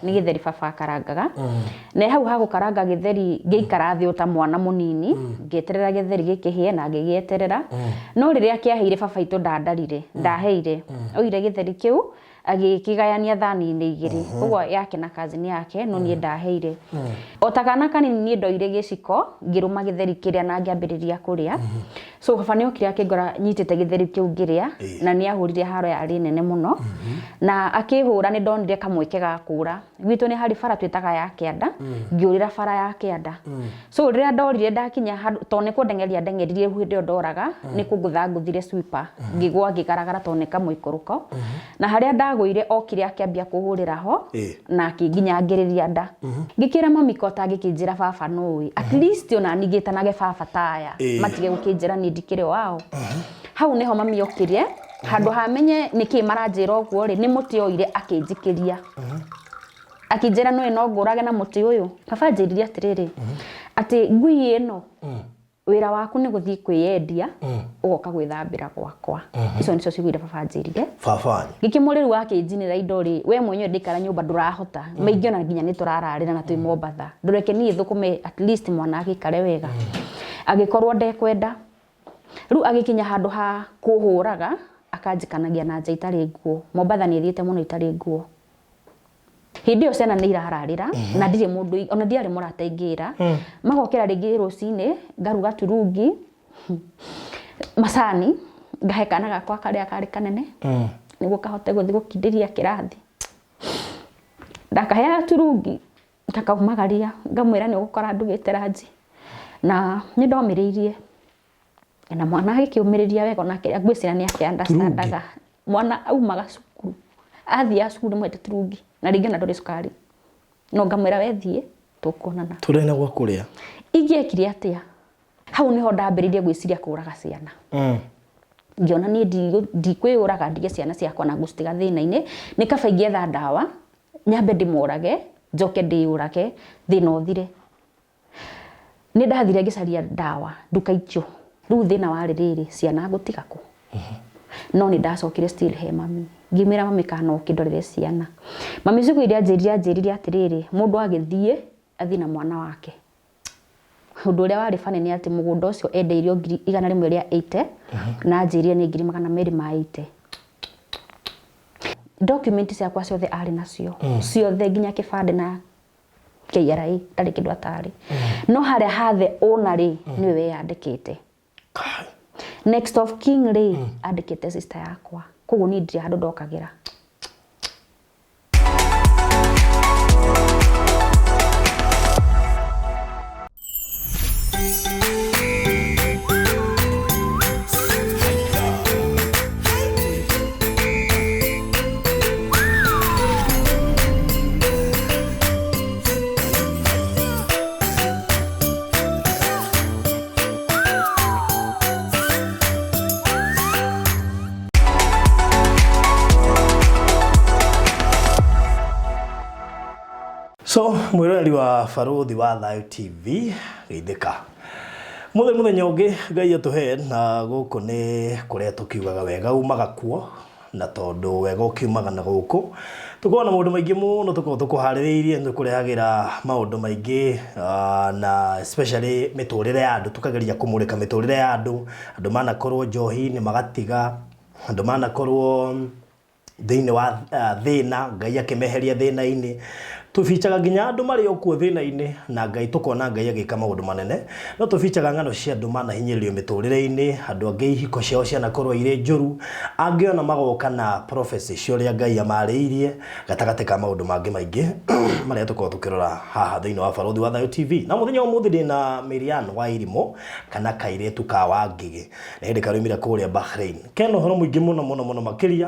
Nĩ gĩtheri baba akarangaga. Na hau ha gũkaranga gĩtheri ngĩikara thĩ o ta mwana mũnini, ngĩeterera gĩtheri gĩkĩhĩe na ngĩgĩeterera. No rĩrĩa kĩahĩire baba witũ ndandarire, ndaheire. Oire gĩtheri kĩu agĩkĩgayania thani-inĩ igĩrĩ. Ũguo yake na cousin yake, no niĩ ndaheire. O ta kana kanini niĩ ndoire gĩciko ngĩrũma gĩtheri kĩrĩa na ngĩambĩrĩria kũrĩa. So baba nĩ okire akĩngora nyitĩte gĩtheri kĩu ngĩrĩa na nĩ ahũrire haro yarĩ nene mũno. Na akĩhũra nĩ ndonire kamweke ga kũra. Gwitũ nĩ harĩ bara twĩtaga ya kĩanda, ngĩũrĩra bara ya kĩanda. So rĩrĩa ndorire ndakinya handũ, tondũ nĩ kũndeng'eria andeng'eririe hĩndĩ ĩyo ndoraga, nĩ kũngũtha angũthire sweeper, ngĩgwa ngĩgaragara tondũ nĩ kamũikũrũko. Na harĩa ndagũire okire akĩambia kũhũrĩra ho, na akĩnginyangĩrĩria nda. Ngĩkĩra mami ko atangĩkĩnjĩra baba nũĩ, at least ona niĩ ngĩtanage baba ta aya, matige gũkĩnjĩra niĩ ndikĩrĩ wao. Hau nĩho mami okire, handũ ha menye nĩkĩĩ maranjĩra ũguo rĩ, nĩ mũtĩ oire akĩnjikĩria. Akĩnjĩra nĩũĩ no ngũrage na mũtĩ ũyũ. Baba anjĩrire atĩrĩrĩ, atĩ ngui ĩno wĩra waku nĩ gũthiĩ kwĩyendia ũgoka gwĩthambĩra gwakwa. Icio nĩcio ciugo iria baba anjĩrire. Baba wanyu? Ngĩkĩmũria rĩu wakĩnjinĩra indo rĩ, we mwenyewe ndaikara nyũmba ndũrahota, maingĩ ona nginya nĩ tũrararĩra na twĩ Mombatha, ndũreke niĩ thũkũme at least mwana agĩikare wega. Agĩkorwo ndekwenda. Rĩu agĩkinya handũ ha kũhũraga, akanjikanagia na nja itarĩ nguo. Mombatha nĩ thiĩte mũno itarĩ nguo. Hĩndĩ ĩyo ciana nĩ irararĩra na ndirĩ mũndũ, ona ndiarĩ mũrata ingĩra. Magokĩra rĩngĩ rũcinĩ, ngaruga turungi, macani, ngahe kana gakwa karĩa karĩ kanene, nĩguo kahote gũthiĩ gũkindĩria kĩrathi. Ndakaheaga turungi, ngakaumagaria, ngamwĩra nĩ ũgũkora ndugĩte ranji. Na nĩ ndomĩrĩirie. Na mwana agĩkĩũmĩrĩria wega onake ngwĩciria nĩ akĩ understand aga. Mwana aumaga cukuru, athiaga cukuru ndĩmũhete turungi na rĩngĩ ona ndũrĩ cukari. No ngamwĩra we thiĩ tũkuonana. Tũrĩ na gwa kũrĩa. Ingĩekire atĩa? Hau nĩho ndambĩrĩirie gwĩciria kũraga ciana. Ngĩona niĩ ndikwĩyũraga ndige ciana ciakwa na ngũcitiga thĩna-inĩ, nĩ kaba ingĩetha ndawa nyambe ndĩmorage njoke ndĩyũrage thĩna ũthire. Nĩ ndathire ngĩcaria ndawa nduka icio. Rĩu thĩna warĩ rĩrĩ, ciana ngũtiga kũ? No nĩ ndacokire still he mami. Ngĩmwĩra mami kana no ũkĩndorere ciana. Mami ciugo iria anjĩrire anjĩrire atĩrĩrĩ, mũndũ agĩthiĩ, athiĩ na mwana wake. Ũndũ ũrĩa warĩ funny nĩ atĩ mũgũnda ũcio endeirio ngiri 180, na anjĩrire nĩ 280,000. Document ciakwa ciothe arĩ nacio, ciothe nginya kĩbandĩ na KRA ndarĩ kĩndũ atarĩ. No harĩa hathe owner rĩ, nĩwe weyandĩkĩte. Next of kin rĩ, andĩkĩte sister yakwa. Koguo niĩ ndirĩ handũ ndokagĩra. So mwĩroreri wa Barũthi wa Thayũ TV geithĩka. Mũthĩ mũthenya ũngĩ Ngai atũhe na gũkũ nĩ kũrĩa tũkiugaga wega umaga kuo na tondũ wega ũkiumaga na gũkũ tũkoragwo na maũndũ maingĩ mũno tũkoragwo tũkũharĩrĩirie nĩ tũkũrehagĩra maũndũ maingĩ na especially mĩtũrĩre ya andũ tũkageria kũmũrĩka mĩtũrĩre ya andũ, andũ manakorwo njohi-inĩ magatiga, andũ manakorwo thĩinĩ wa thĩna, Ngai akĩmeheria thĩna-inĩ. Tũbicaga nginya andũ marĩ o kuo thĩna-inĩ na Ngai tũkona Ngai agĩka maũndũ manene. No tũbicaga ng'ano cia andũ manahinyĩrĩrio mĩtũrĩre-inĩ, andũ angĩ ihiko ciao cianakorwo irĩ njũru, angĩ ona magoka na prophecy cia ũrĩa Ngai amarĩirie, gatagatĩ ka maũndũ mangĩ maingĩ marĩa tũkoragwo tũkĩrora haha thĩinĩ wa Barũthi wa Thayũ TV. Na mũthenya wa ũmũthĩ ndĩna Miriam Wairimũ kana kairĩtu ka Wangigĩ. Nĩ hĩndĩ karaumire kũrĩa Bahrain. Kena ũhoro mũingĩ mũno mũno mũno makĩria,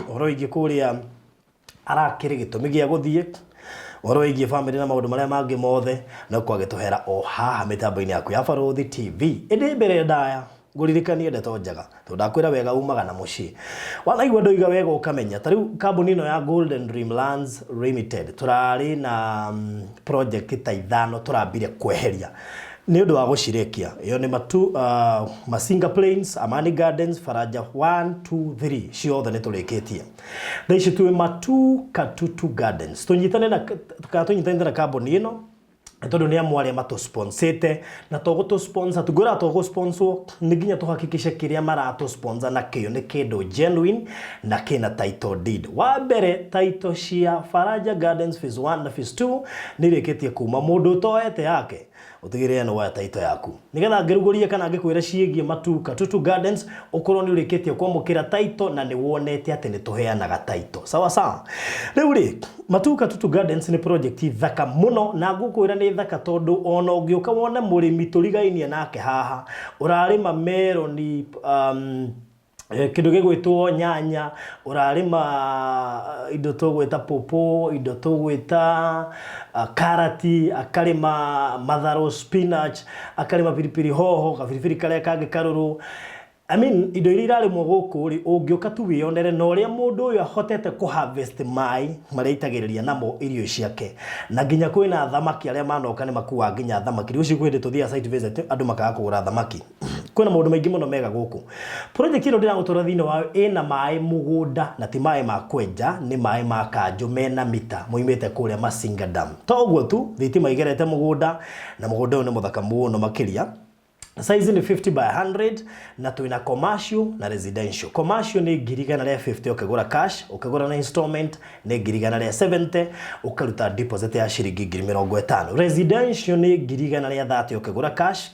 ũhoro wĩgiĩ kũrĩa arakĩrĩ, gĩtũmi gĩa gũthiĩ, ũhoro wĩgiĩ famĩlĩ na maũndũ marĩa mangĩ mothe, no kwagĩtũhera o haha mĩtambo-inĩ yaku ya Barũthi TV. Ĩndĩ mbere ndaya, ngũririkanie ndeto njega, tondũ ndakwĩra wega umaga na mũciĩ. Wanaigua ndoiga wega ũkamenya, ta rĩu kambuni ĩno ya Golden Dream Lands Limited, tũrarĩ na project ta ithano tũrambire kweheria. Nĩ ũndũ wa gũcirekia ĩyo nĩ matu Masinga Plains, Amani Gardens, Faraja 1, 2, 3 ciothe nĩ tũrĩkĩtie. Thaa ici twĩ Matu Katutu Gardens. Tũnyitane na kana tũnyitanĩte na kambuni ĩno nĩ tondũ nĩ amwe arĩa matũsponsĩte na to gũtũ-sponsor tu, ngwĩraga to gũ-sponsor nĩ nginya tũhakikice kĩrĩa maratũ-sponsor nakĩo nĩ kĩndũ genuine na kĩna title deed. Wa mbere title cia Faraja Gardens phase 1 na phase 2 nĩ irĩkĩtie kuma, mũndũ ũtoete yake ũtigĩrĩre nĩ woya title yaku nĩgetha ngĩrugũrie kana ngĩkwĩre ciĩgiĩ Matu Katutu Gardens ũkorwo nĩ ũrĩkĩtie kwamũkĩra title na nĩ wonete atĩ nĩ tũheanaga title sawa sawa. Rĩu rĩ, Matu Katutu Gardens nĩ project thaka mũno na ngũkwĩra nĩ thaka tondũ ona ũngĩũka wone mũrĩmi tũrigainie nake haha ũrarĩma meroni, kĩndũ gĩgwĩtwo nyanya, ũrarĩma indo tũgwĩta pawpaw, indo tũgwĩta karati, akarĩma matharũ, spinach, akarĩma biribiri hoho, gabiribiri karĩa kangĩ karũrũ. I mean, indo iria irarĩmwo gũkũ rĩ, ũngĩũka tu wĩyonere na ũrĩa mũndũ ũyũ ahotete kũ harvest maĩ marĩa aitagĩrĩria namo irio ciake. Na nginya kwĩna thamaki arĩa manoka nĩ makuaga nginya thamaki. Rĩu ũcio kwĩ hĩndĩ tũthiaga site visit andũ makaga kũgũra thamaki. Kwĩna maũndũ maingĩ mũno mega gũkũ. Project ĩno ndĩragũtwara thĩinĩ wayo ĩna maĩ mũgũnda na ti maĩ ma kwenja, nĩ maĩ ma kanjũ mena mita moimĩte kũrĩa Masinga Dam. To ũguo tu, thitima igerete mũgũnda na mũgũnda ũyũ nĩ mũthaka mũno makĩria. Size nĩ 50 by 100 na twĩna commercial na residential. Commercial nĩ 150,000 ũkĩgũra cash, ũkĩgũra na installment nĩ 170,000 ũkaruta deposit ya ciringi 50,000. Residential nĩ 130,000 ũkĩgũra cash,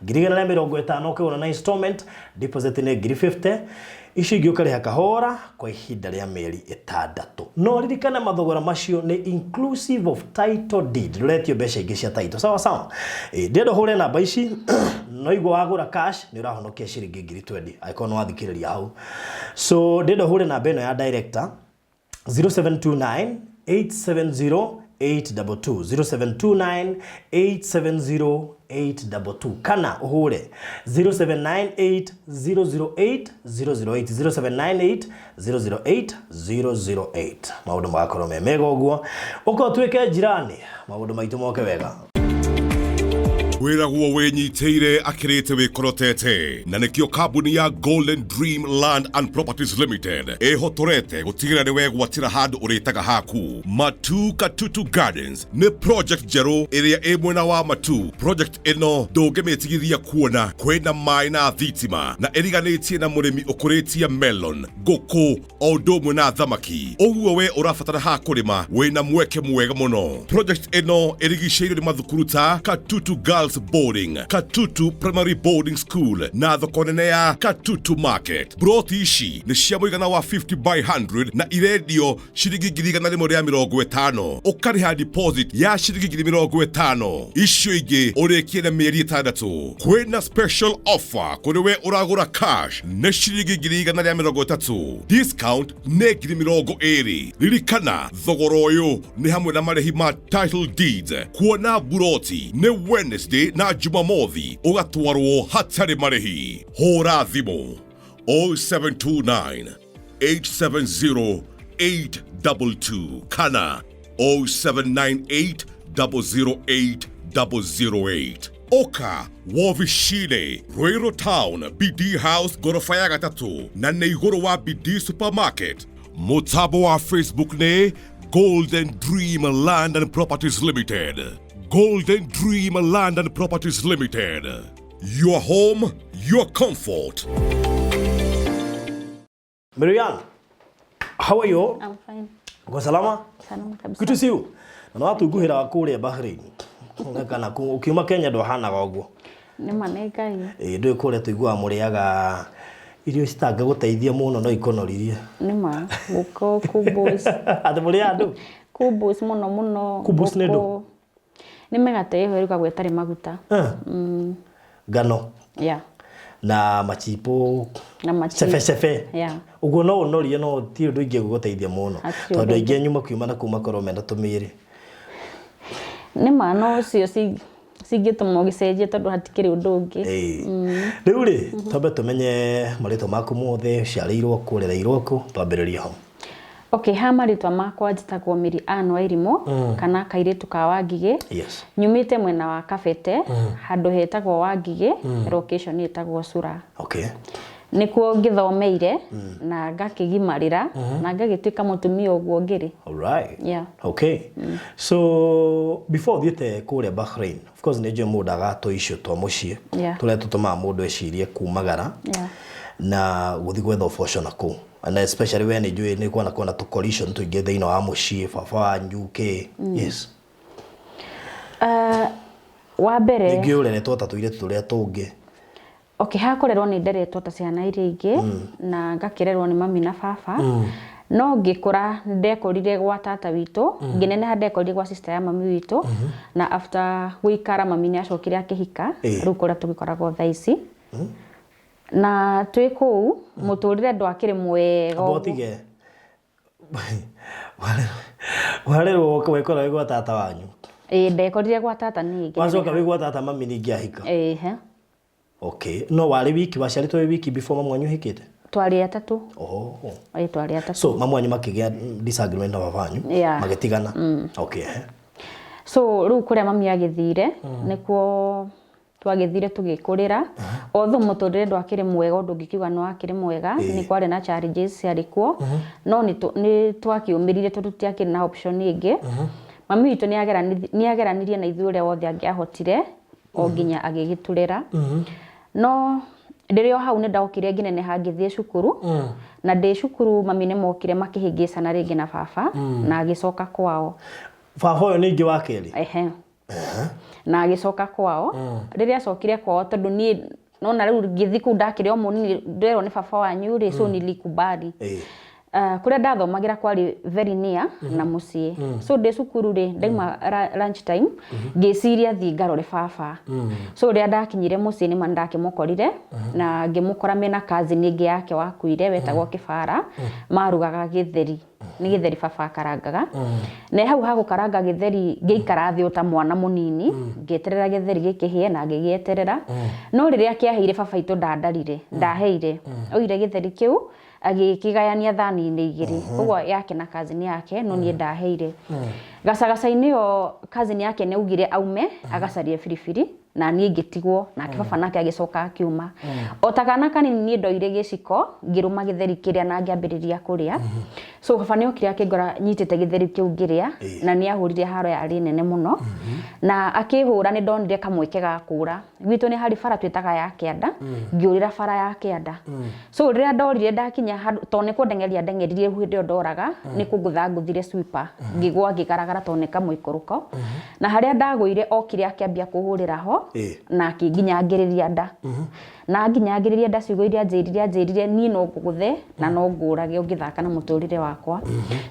150,000 ũkĩgũra na installment, deposit nĩ 50,000, icio ingĩ ũkarĩha kahora kwa ihinda rĩa mĩeri 6. No ririkane mathogora macio nĩ inclusive of title deed, ndũretio mbeca ingĩ cia title. Sawa sawa. Ndĩrenda ũhũre namba ici no igua wagũra cash nĩ ũrahonokia ciringi 20,000 angĩkorwo nĩ wathikĩrĩria hau. So ndĩrenda ũhũre namba ĩno ya director 0729 870 822, 0729 870 822, kana ũhũre 0798 008 008, 0798 008 008. Maũndũ magakorwo me mega ũguo, ũka ũtuĩke njirani, maũndũ maitũ moke wega. Wĩragwo wĩnyitĩire akĩrĩte wĩkorotete, na nĩkĩo kambuni ya Golden Dream Land and Properties Limited ĩhotorete gũtigĩrĩra nĩ wegwatĩra handũ ũrĩtaga haku. Matu Katutu Gardens nĩ project njerũ ĩrĩa ĩ mwena wa Matu. Project ĩno ndũngĩmĩtigithia kuona kwĩna maĩ na thitima, na ĩriganĩtie na mũrĩmi ũkũrĩtie melon, ngũkũ o ũndũ ũmwe na thamaki. Ũguo we ũrabatara ha kũrĩma wĩna mweke mwega mũno. Project ĩno ĩrigicĩirio nĩ mathukuru ta Katutu Girls Boarding, Katutu Primary Boarding School na thoko nene ya Katutu Market. Broti ici nĩ cia mũigana wa 50 by 100 na irendio ciringi 150,000, ũkarĩha deposit ya ciringi 50,000, icio ingĩ ũrĩkie na mĩeri 6. Kwĩna special offer kũrĩ we ũragũra cash nĩ ciringi 130,000, discount nĩ 20,000. Ririkana thogora ũyũ nĩ hamwe na marĩhi ma title deeds. Kuona buroti nĩ Wednesday na Jumamothi, ũgatwarwo hatarĩ marĩhi. Hũra thimũ 0729 870 822 kana 0798 008 008. Oka wovicine Ruiru Town, BD House gorofa ya gatatũ na nĩ igũrũ wa BD Supermarket. Mũtambo wa Facebook nĩ Golden Dream Land and Properties Limited. Golden Dream Land and Properties Limited, your home, your comfort. Miriam, how are you? I'm fine. Uko salama? Salama kabisa. Good to see you. Na watunguhĩra kũrĩa Bahrain. Kana ũkiuma Kenya ndwahanaga ũguo. Nĩ ma nĩ Ngai. Ĩĩ ndũĩ kũrĩa tũiguaga mũrĩaga irio citangĩgũteithia mũno no ikonoririe. Nĩ ma gũkũ kubus. Atĩ mũrĩaga andũ? Kubus mũno mũno. Kubus nĩ ndũ? Ngũkũ. Nĩ mĩgate ĩho ĩrugagwo ĩtarĩ maguta. Ngano. Yeah. Na machipo. Na machipo. Cebe cebe. Yeah. Ũguo no ũnorie no ti ũndũ ingĩgũteithia mũno. Hatirĩ Tondũ ũndũ. aingĩ anyu makiuma na kũu makorwo mena tũmĩrĩ. Nĩ ma no ũcio cingĩtũma ũgĩcenjie tondũ hatikĩrĩ ũndũ ũngĩ. Ĩĩ. Rĩu rĩ, twambe tũmenye marĩtwa maku mothe, ũciarĩirwo kũ, ũrereirwo kũ, twambĩrĩrie hau. Okay, ha marĩtwa makwa njĩtagwo Mary Ann Wairimũ kana kairĩtu ka Wangigĩ. Yes. Nyumĩte mwena wa Kabete handũ hetagwo Wangigĩ, location ĩtagwo Cura. Okay. Nĩkuo ngĩthomeire na ngakĩgimarĩra na ngagĩtuĩka mũtumia ũguo ngĩrĩ. All right. Yeah. Okay. So before ũthiĩte kũrĩa Bahrain, of course nĩ njũĩ mũndũ agatũ icio twa mũciĩ tũrĩa tũtũmaga mũndũ ecirie kumagara na gũthiĩ gwetha ũboco na kũu. And especially we nĩ njũĩ nĩ kwana kwana tũ collision tũingĩ thĩinĩ wa mũciĩ, baba wanyu kĩ. Yes. Wa mbere Ningĩ ũreretwo ta tũirĩtu tũrĩa tũngĩ. Okay, ha kũrerwo nĩ nderetwo ta ciana iria ingĩ na ngakĩrerwo nĩ mami na baba no ngĩkũra ndekorire gwa tata witũ ngĩneneha ndekorire gwa sister ya mami witũ na after gũikara mami nĩ acokire akĩhika rĩu kũrĩa tũgĩkoragwo thaa ici na twĩ kũu mũtũrĩre ndwakĩrĩ mwega Amba ũguo. ũtige warerwo wekora wĩ gwa tata wanyu. Ĩĩ ndekorire gwa tata niĩ Wacoka wĩ gwa tata mami ningĩ ahika. Ĩĩ. Okay. No warĩ wiki waciarĩtwo wĩ wiki before mamu wanyu ahikĩte? Twarĩ atatũ. Oh. Ĩĩ twarĩ atatũ. So mamu wanyu makĩgĩa disagreement na baba wanyu magĩtigana. Okay. So rĩu kũrĩa mami agĩthire nĩkuo twagĩthire tũgĩkũrĩra although mũtũrĩre ndwakĩrĩ mwega ũndũ ũngĩkiuga nĩ wakĩrĩ mwega nĩ kwarĩ na challenges ciarĩ kuo no nĩ twakĩũmĩrire tondũ tũtiakĩrĩ na option ĩngĩ. Mami witũ nĩ ageranirie na ithuĩ ũrĩa wothe angĩahotire o nginya agĩgĩtũrera. No ndĩrĩ o hau nĩ ndokire ngĩneneha ngĩthiĩ cukuru na ndĩ cukuru mami nĩ mokire makĩhĩngĩcana rĩngĩ na baba na agĩcoka kwao. Baba ũyũ ningĩ wa kerĩ? Ehe. Na agĩcoka kwao. Rĩrĩa acokire kwao tondũ niĩ nona rĩu ngĩthiĩ kũu ndakĩrĩ o mũnini nderwo nĩ baba wanyu rĩ so nilikubali. Kũrĩa ndathomagĩra kwarĩ very near na mũciĩ. So ndĩ cukuru rĩ ndauma lunch time ngĩciria thiĩ ngarore baba. So rĩrĩa ndakinyire mũciĩ nĩma nĩndakĩmũkorire na ngĩmũkora mena cousin ĩngĩ yake wakuire wetagwo Kĩbara marugaga gĩtheri. Nĩ gĩtheri baba akarangaga. Na hau ha gũkaranga gĩtheri ngĩikara thĩ o ta mwana mũnini ngĩeterera gĩtheri gĩkĩhĩe na ngĩgĩeterera. No rĩrĩa kĩahĩire baba witũ ndandarire, ndaheire. Oire gĩtheri kĩu agĩkĩgayania thani-inĩ igĩrĩ. Koguo yake na cousin yake no niĩ ndaheire. Gacagaca-inĩ ĩyo cousin yake nĩ augire aume agacarie biribiri na niĩ ngĩtigwo nake baba nake agĩcoka akiuma. O ta kana kanini niĩ ndoire gĩciko ngĩrũma gĩtheri kĩrĩa na ngĩambĩrĩria kũrĩa. So baba nĩ okire akĩngora nyitĩte gĩtheri kĩu ngĩrĩa na nĩ ahũrire haro yarĩ nene mũno. Na akĩhũra nĩ ndonire kamweke ga kũra. Gwitũ nĩ harĩ bara twĩtaga ya kĩanda, ngĩũrĩra bara ya kĩanda. So rĩrĩa ndorire ndakinya handũ, tondũ nĩ kũndeng'eria ndeng'eririe hĩndĩ ĩyo ndoraga, nĩ kũngũtha ngũthire sweeper, ngĩgwa ngĩgaragara tondũ nĩ kamũikũrũko. Na harĩa ndagũire okire akĩambia kũhũrĩra ho, na akĩnginyangĩrĩria nda. Na anginyangĩrĩria nda ciugo iria anjĩrire, anjĩrire niĩ no ngũgũthe na no ngũrage ũngĩthaka na mũtũrĩre wakwa.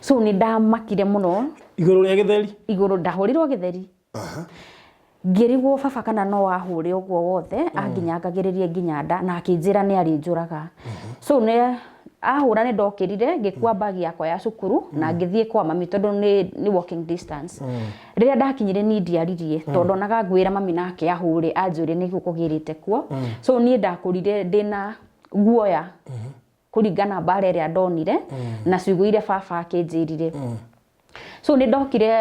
So nĩ ndamakire mũno. Igũrũ rĩa gĩtheri? Igũrũ, ndahũrirwo gĩtheri. Ngĩrigwo baba kana no ahũre ũguo wothe anginyangagĩrĩrie nginya nda na akĩnjĩra nĩ arĩnjũraga. So nĩ ahũra nĩ ndokĩrire ngĩkua bag yakwa ya cukuru na ngĩthiĩ kwa mami tondũ nĩ walking distance. Rĩrĩa ndakinyire niĩ ndiaririe tondũ ndonaga ngwĩra mami nake ahũre anjũrie nĩkĩ ũkũgĩrĩte kuo. So niĩ ndakũrire ndĩna guoya kũringana mbara ĩrĩa ndonire na ciugo iria baba akĩnjĩrire. So nĩ ndokire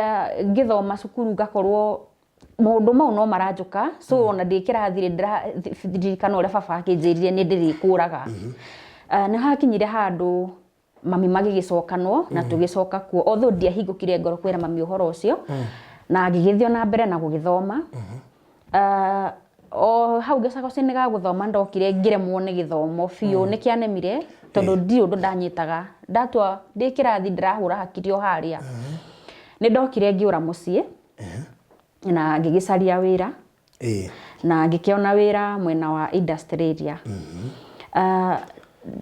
ngĩthoma cukuru ngakorwo maũndũ mau no maranjũka so ona ndĩ kĩrathi rĩ ndĩraririkana ũrĩa baba akĩnjĩrire nĩ ndĩrĩkũraga. Nĩ hakinyire handũ mami magĩgĩcokanwo na tũgĩcoka kuo although ndiahingũkire ngoro kwĩra mami ũhoro ũcio na ngĩgĩthiĩ ona mbere na gũgĩthoma. O hau gĩcago-inĩ ga gũthoma ndokire ngĩremwo nĩ gĩthomo biũ nĩ kĩanemire tondũ ndirĩ ũndũ ndanyitaga ndatua ndĩ kĩrathi ndĩrahũra hakiri o harĩa. Nĩ ndokire ngĩũra mũciĩ na ngĩgĩcaria wĩra na ngĩkĩona wĩra mwena wa industry area.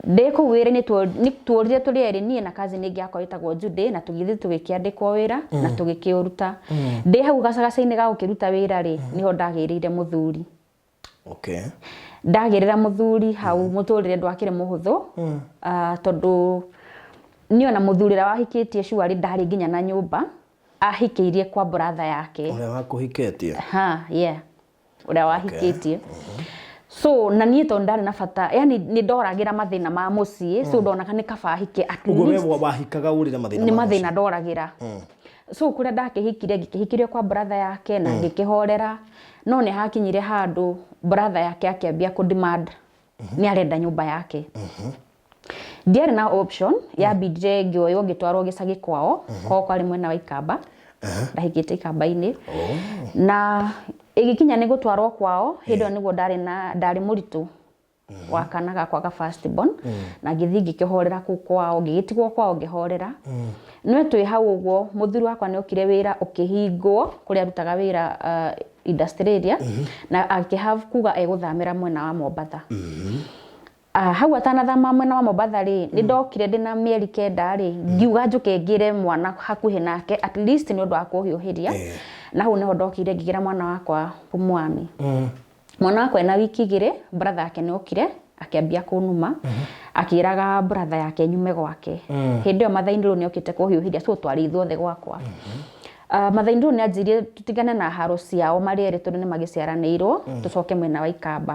Ndĩ kũu wĩra-inĩ nĩ tuorire tũrĩ erĩ niĩ na cousin ĩngĩ yakwa ĩtagwo Judy na tũgĩthiĩ tũgĩkĩandĩkwo wĩra na tũgĩkĩũruta. Ndĩ hau gacagaca-inĩ ga gũkĩruta wĩra rĩ, nĩho ndagĩrĩire mũthuri. Ndagĩrĩra mũthuri hau mũtũrĩre ndwakĩrĩ mũhũthũ tondũ niĩ ona mũthuri ũrĩa wahikĩtie surely ndarĩ nginya na nyũmba, ahikĩirie kwa brother yake. Ũrĩa wakũhikĩtie? Ha, yeah. Ũrĩa wahikĩtie. So na niĩ tondũ ndarĩ na bata, yani nĩ ndoragĩra mathĩna ma mũciĩ, so ndonaga nĩ kaba hike at Ũguo we least. Wahikaga ũrĩre mathĩna Nĩ ma mathĩna mũciĩ. ndoragĩra. So kũrĩa ndakĩhikire, ngĩkĩhikĩrio kwa brother yake na ngĩkĩhorera, no nĩ hakinyire handũ brother yake akĩambia kũ demand nĩ arenda nyũmba yake. Ndiarĩ na option, yambindire ngĩoywo ngĩtwarwo gĩcagi kwao, kwao kwarĩ mwena wa Ikamba. Ndahikĩte Ikamba-inĩ. Na ĩgĩkinya nĩ gũtwarwo kwao, hĩndĩ ĩyo nĩguo ndarĩ na ndarĩ mũritũ wa kana gakwa ga first born, na ngĩthiĩ ngĩkĩhorera kũu kwao, ngĩgĩtigwo kwao ngĩhorera. No twĩ hau ũguo, mũthuri wakwa nĩ okire wĩra ũkĩhingwo kũrĩa arutaga wĩra, industrial area, na akĩ kuga egũthamĩra mwena wa Mombatha. Hau atanathama mwena wa Mombatha rĩ, nĩ ndokire ndĩna mĩeri 9 rĩ, ngiuga njũke ngĩre mwana hakuhĩ nake, at least nĩ ũndũ wa kũhiũhĩria. Na hau nĩho ndokire ngĩgĩra mwana wakwa Pumwani. Mwana wakwa ena wiki 2, brother yake nĩ okire akĩambia kũnuma, akĩraga brother yake nyume gwake. Hĩndĩ ĩyo mathainĩ nĩ okĩte kũhiũhĩria, so twarĩ ithuothe gwakwa. Mathainĩ nĩ anjirie tũtigane na haro ciao marĩ erĩ, tondũ nĩ magĩciaranĩirwo, tũcoke mwena wa Ikamba.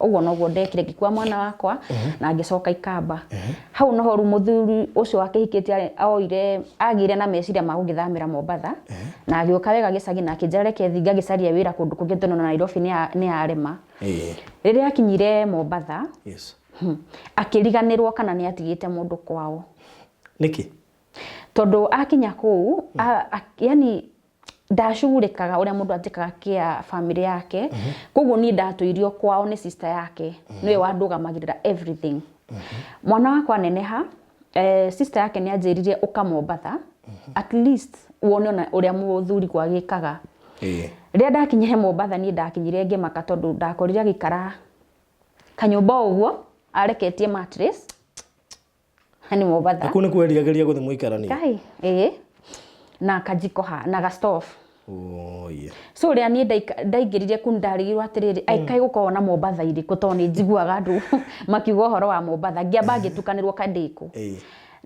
Ũguo noguo ndekire, ngĩkua mwana wakwa na ngĩcoka Ikamba. Hau noho rĩu mũthuri ũcio wakĩhikĩtie oire agĩire na meciria ma gũgĩthamĩra Mombatha, na agĩũka wega gĩcagi na akĩnjĩra reke thiĩ ngagĩcarie wĩra kũndũ kũngĩ, tondũ na Nairobi nĩ yarema. Rĩrĩa akinyire Mombatha, akĩriganĩrwo kana nĩ atigĩte mũndũ kwao. Nĩkĩ? Tondũ akinya kũu, yani ndacugurĩkaga ũrĩa mũndũ atĩkaga kĩa family yake. Koguo niĩ ndatũirio kwao nĩ sister yake, nĩwe wandũgamagĩrĩra everything. Mwana wakwa neneha, sister yake nĩ anjĩrire, "Ũka Mombatha, at least wone ona ũrĩa mũthuri gwagĩkaga." Rĩrĩa ndakinyire Mombatha, niĩ ndakinyire ngĩmaka, tondũ ndakorire agĩikara kanyũmba o ũguo areketie mattress ni Mombatha. Na kũu nĩkuo eriragĩria gũthiĩ mũikaranie? Kai, ĩĩ, na kajiko ha na ga stove. Oh, yeah. So rĩrĩa niĩ ndaingĩrire kũu, ndarigirwo atĩrĩrĩ, ai, kaĩ gũkoragwo na Mombatha irĩkũ? Tondũ nĩ njiguaga andũ makiuga ũhoro wa Mombatha. Ngĩamba ngĩtukanĩrwo kandĩkũ.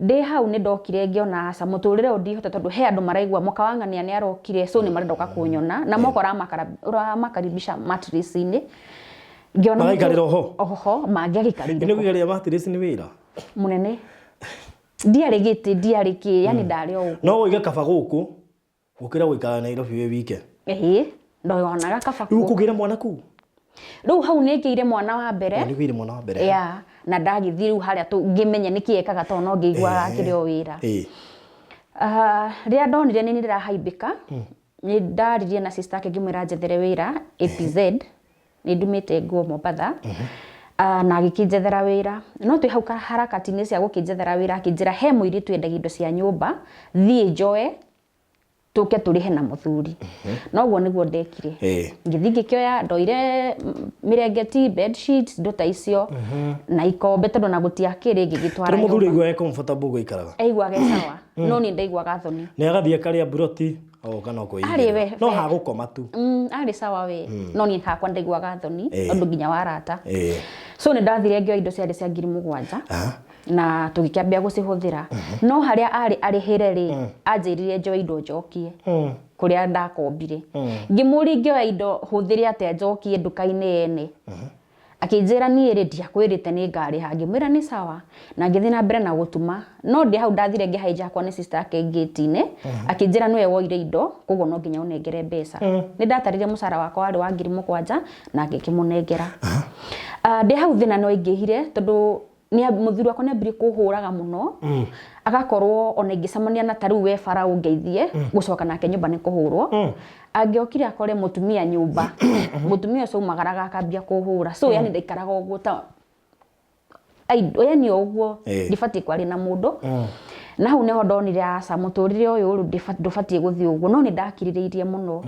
Ndĩ hau nĩ ndokire ngĩona aca, mũtũrĩre ũyũ ndihota, tondũ he andũ maraigua mũka wa ng'ania nĩ arokire, so nĩ marenda ũka kũnyona na moka ũramakaribisha mattress-inĩ, ngĩona Magaikarĩra oho? Oho mangĩagĩikarĩire. Nĩ kũikarĩra mattress nĩ wĩra? Mũnene. Ndiarĩ gĩtĩ, ndiarĩ kĩ, yani ndarĩ o ũguo. No ũige kaba gũkũ gũkĩra gũikara Nairobi wĩ wike. Ĩĩ, ndonaga kaba Rĩu kuo. kũgĩra mwana kũu? Rĩu hau nĩ ngĩire mwana wa mbere. Nĩ ũgĩire mwana wa mbere. Ya, na ndagĩthiĩ rĩu harĩa ngĩmenya nĩkĩ ekaga, tondũ no ngĩiguaga akĩrĩ o wĩra. Rĩrĩa ndonire nĩ ndĩrahaimbĩka, nĩ ndaririe na sister yake, ngĩmwĩra njethere wĩra APZ, nĩ ndumĩte nguo Mombatha. Na agĩkĩnjethera wĩra, no twĩ hau harakati-inĩ cia gũkĩnjethera wĩra, akĩnjĩra he mũirĩtu endagia indo cia nyũmba, thiĩ njoe tũke tũrĩhe na mũthuri. Noguo nĩguo ndekire. Ngĩthiĩ ngĩkĩoya, ndoire mĩrengeti, bed sheets, indo ta icio na ikombe, tondũ na gũtiakĩrĩ, ngĩgĩtwara Tondũ mũthuri nyũmba. aiguaga e comfortable gũikaraga. Aiguaga e sawa, no niĩ ndaiguaga thoni. Nĩ agathiĩ akarĩa mburoti agoka no Arĩ kwĩigĩrĩra. we No hagũkoma tu. Arĩ sawa we, no niĩ hakwa ndaiguaga thoni, ũndũ nginya wa arata. So nĩ ndathire ngĩoya indo ciarĩ cia 7,000 na tũgĩkĩambia gũcihũthĩra, no harĩa arĩ arĩhĩre rĩ, anjĩrire njoe indo njokie kũrĩa ndakombire. Ngĩmũria, ingĩoya indo hũthĩre atĩa njokie nduka-inĩ ene? Akĩnjĩra, "Niĩ rĩ, ndiakwĩrĩte nĩ ngarĩha?" Ngĩmwĩra nĩ sawa, na ngĩthiĩ na mbere na gũtuma. No ndĩ hau ndathire ngĩhaijakwo nĩ sister yake ngĩti-inĩ, akĩnjĩra, "Nĩwe woire indo, koguo no nginya ũnengere mbeca." Nĩ ndatarire mũcara wakwa warĩ wa 7,000 na ngĩkĩmũnengera. Ndĩ hau thĩna nĩ waingĩhire, tondũ mũthuri wakwa nĩ ambirie kũhũraga mũno, agakorwo ona ingĩcemania na ta rĩu we bara ũngeithie, gũcoka nake nyũmba nĩ kũhũrwo. Angĩokire akore mũtumia nyũmba, mũtumia ũcio aumagaraga akambia kũhũra. So yani ndaikaraga ũguo ta yani o ũguo ndibatiĩ kwaria na mũndũ. Na hau nĩho ndonire aca, mũtũrĩre ũyũ rĩu ndũbatiĩ gũthiĩ ũguo. No nĩ ndakirĩrĩirie mũno,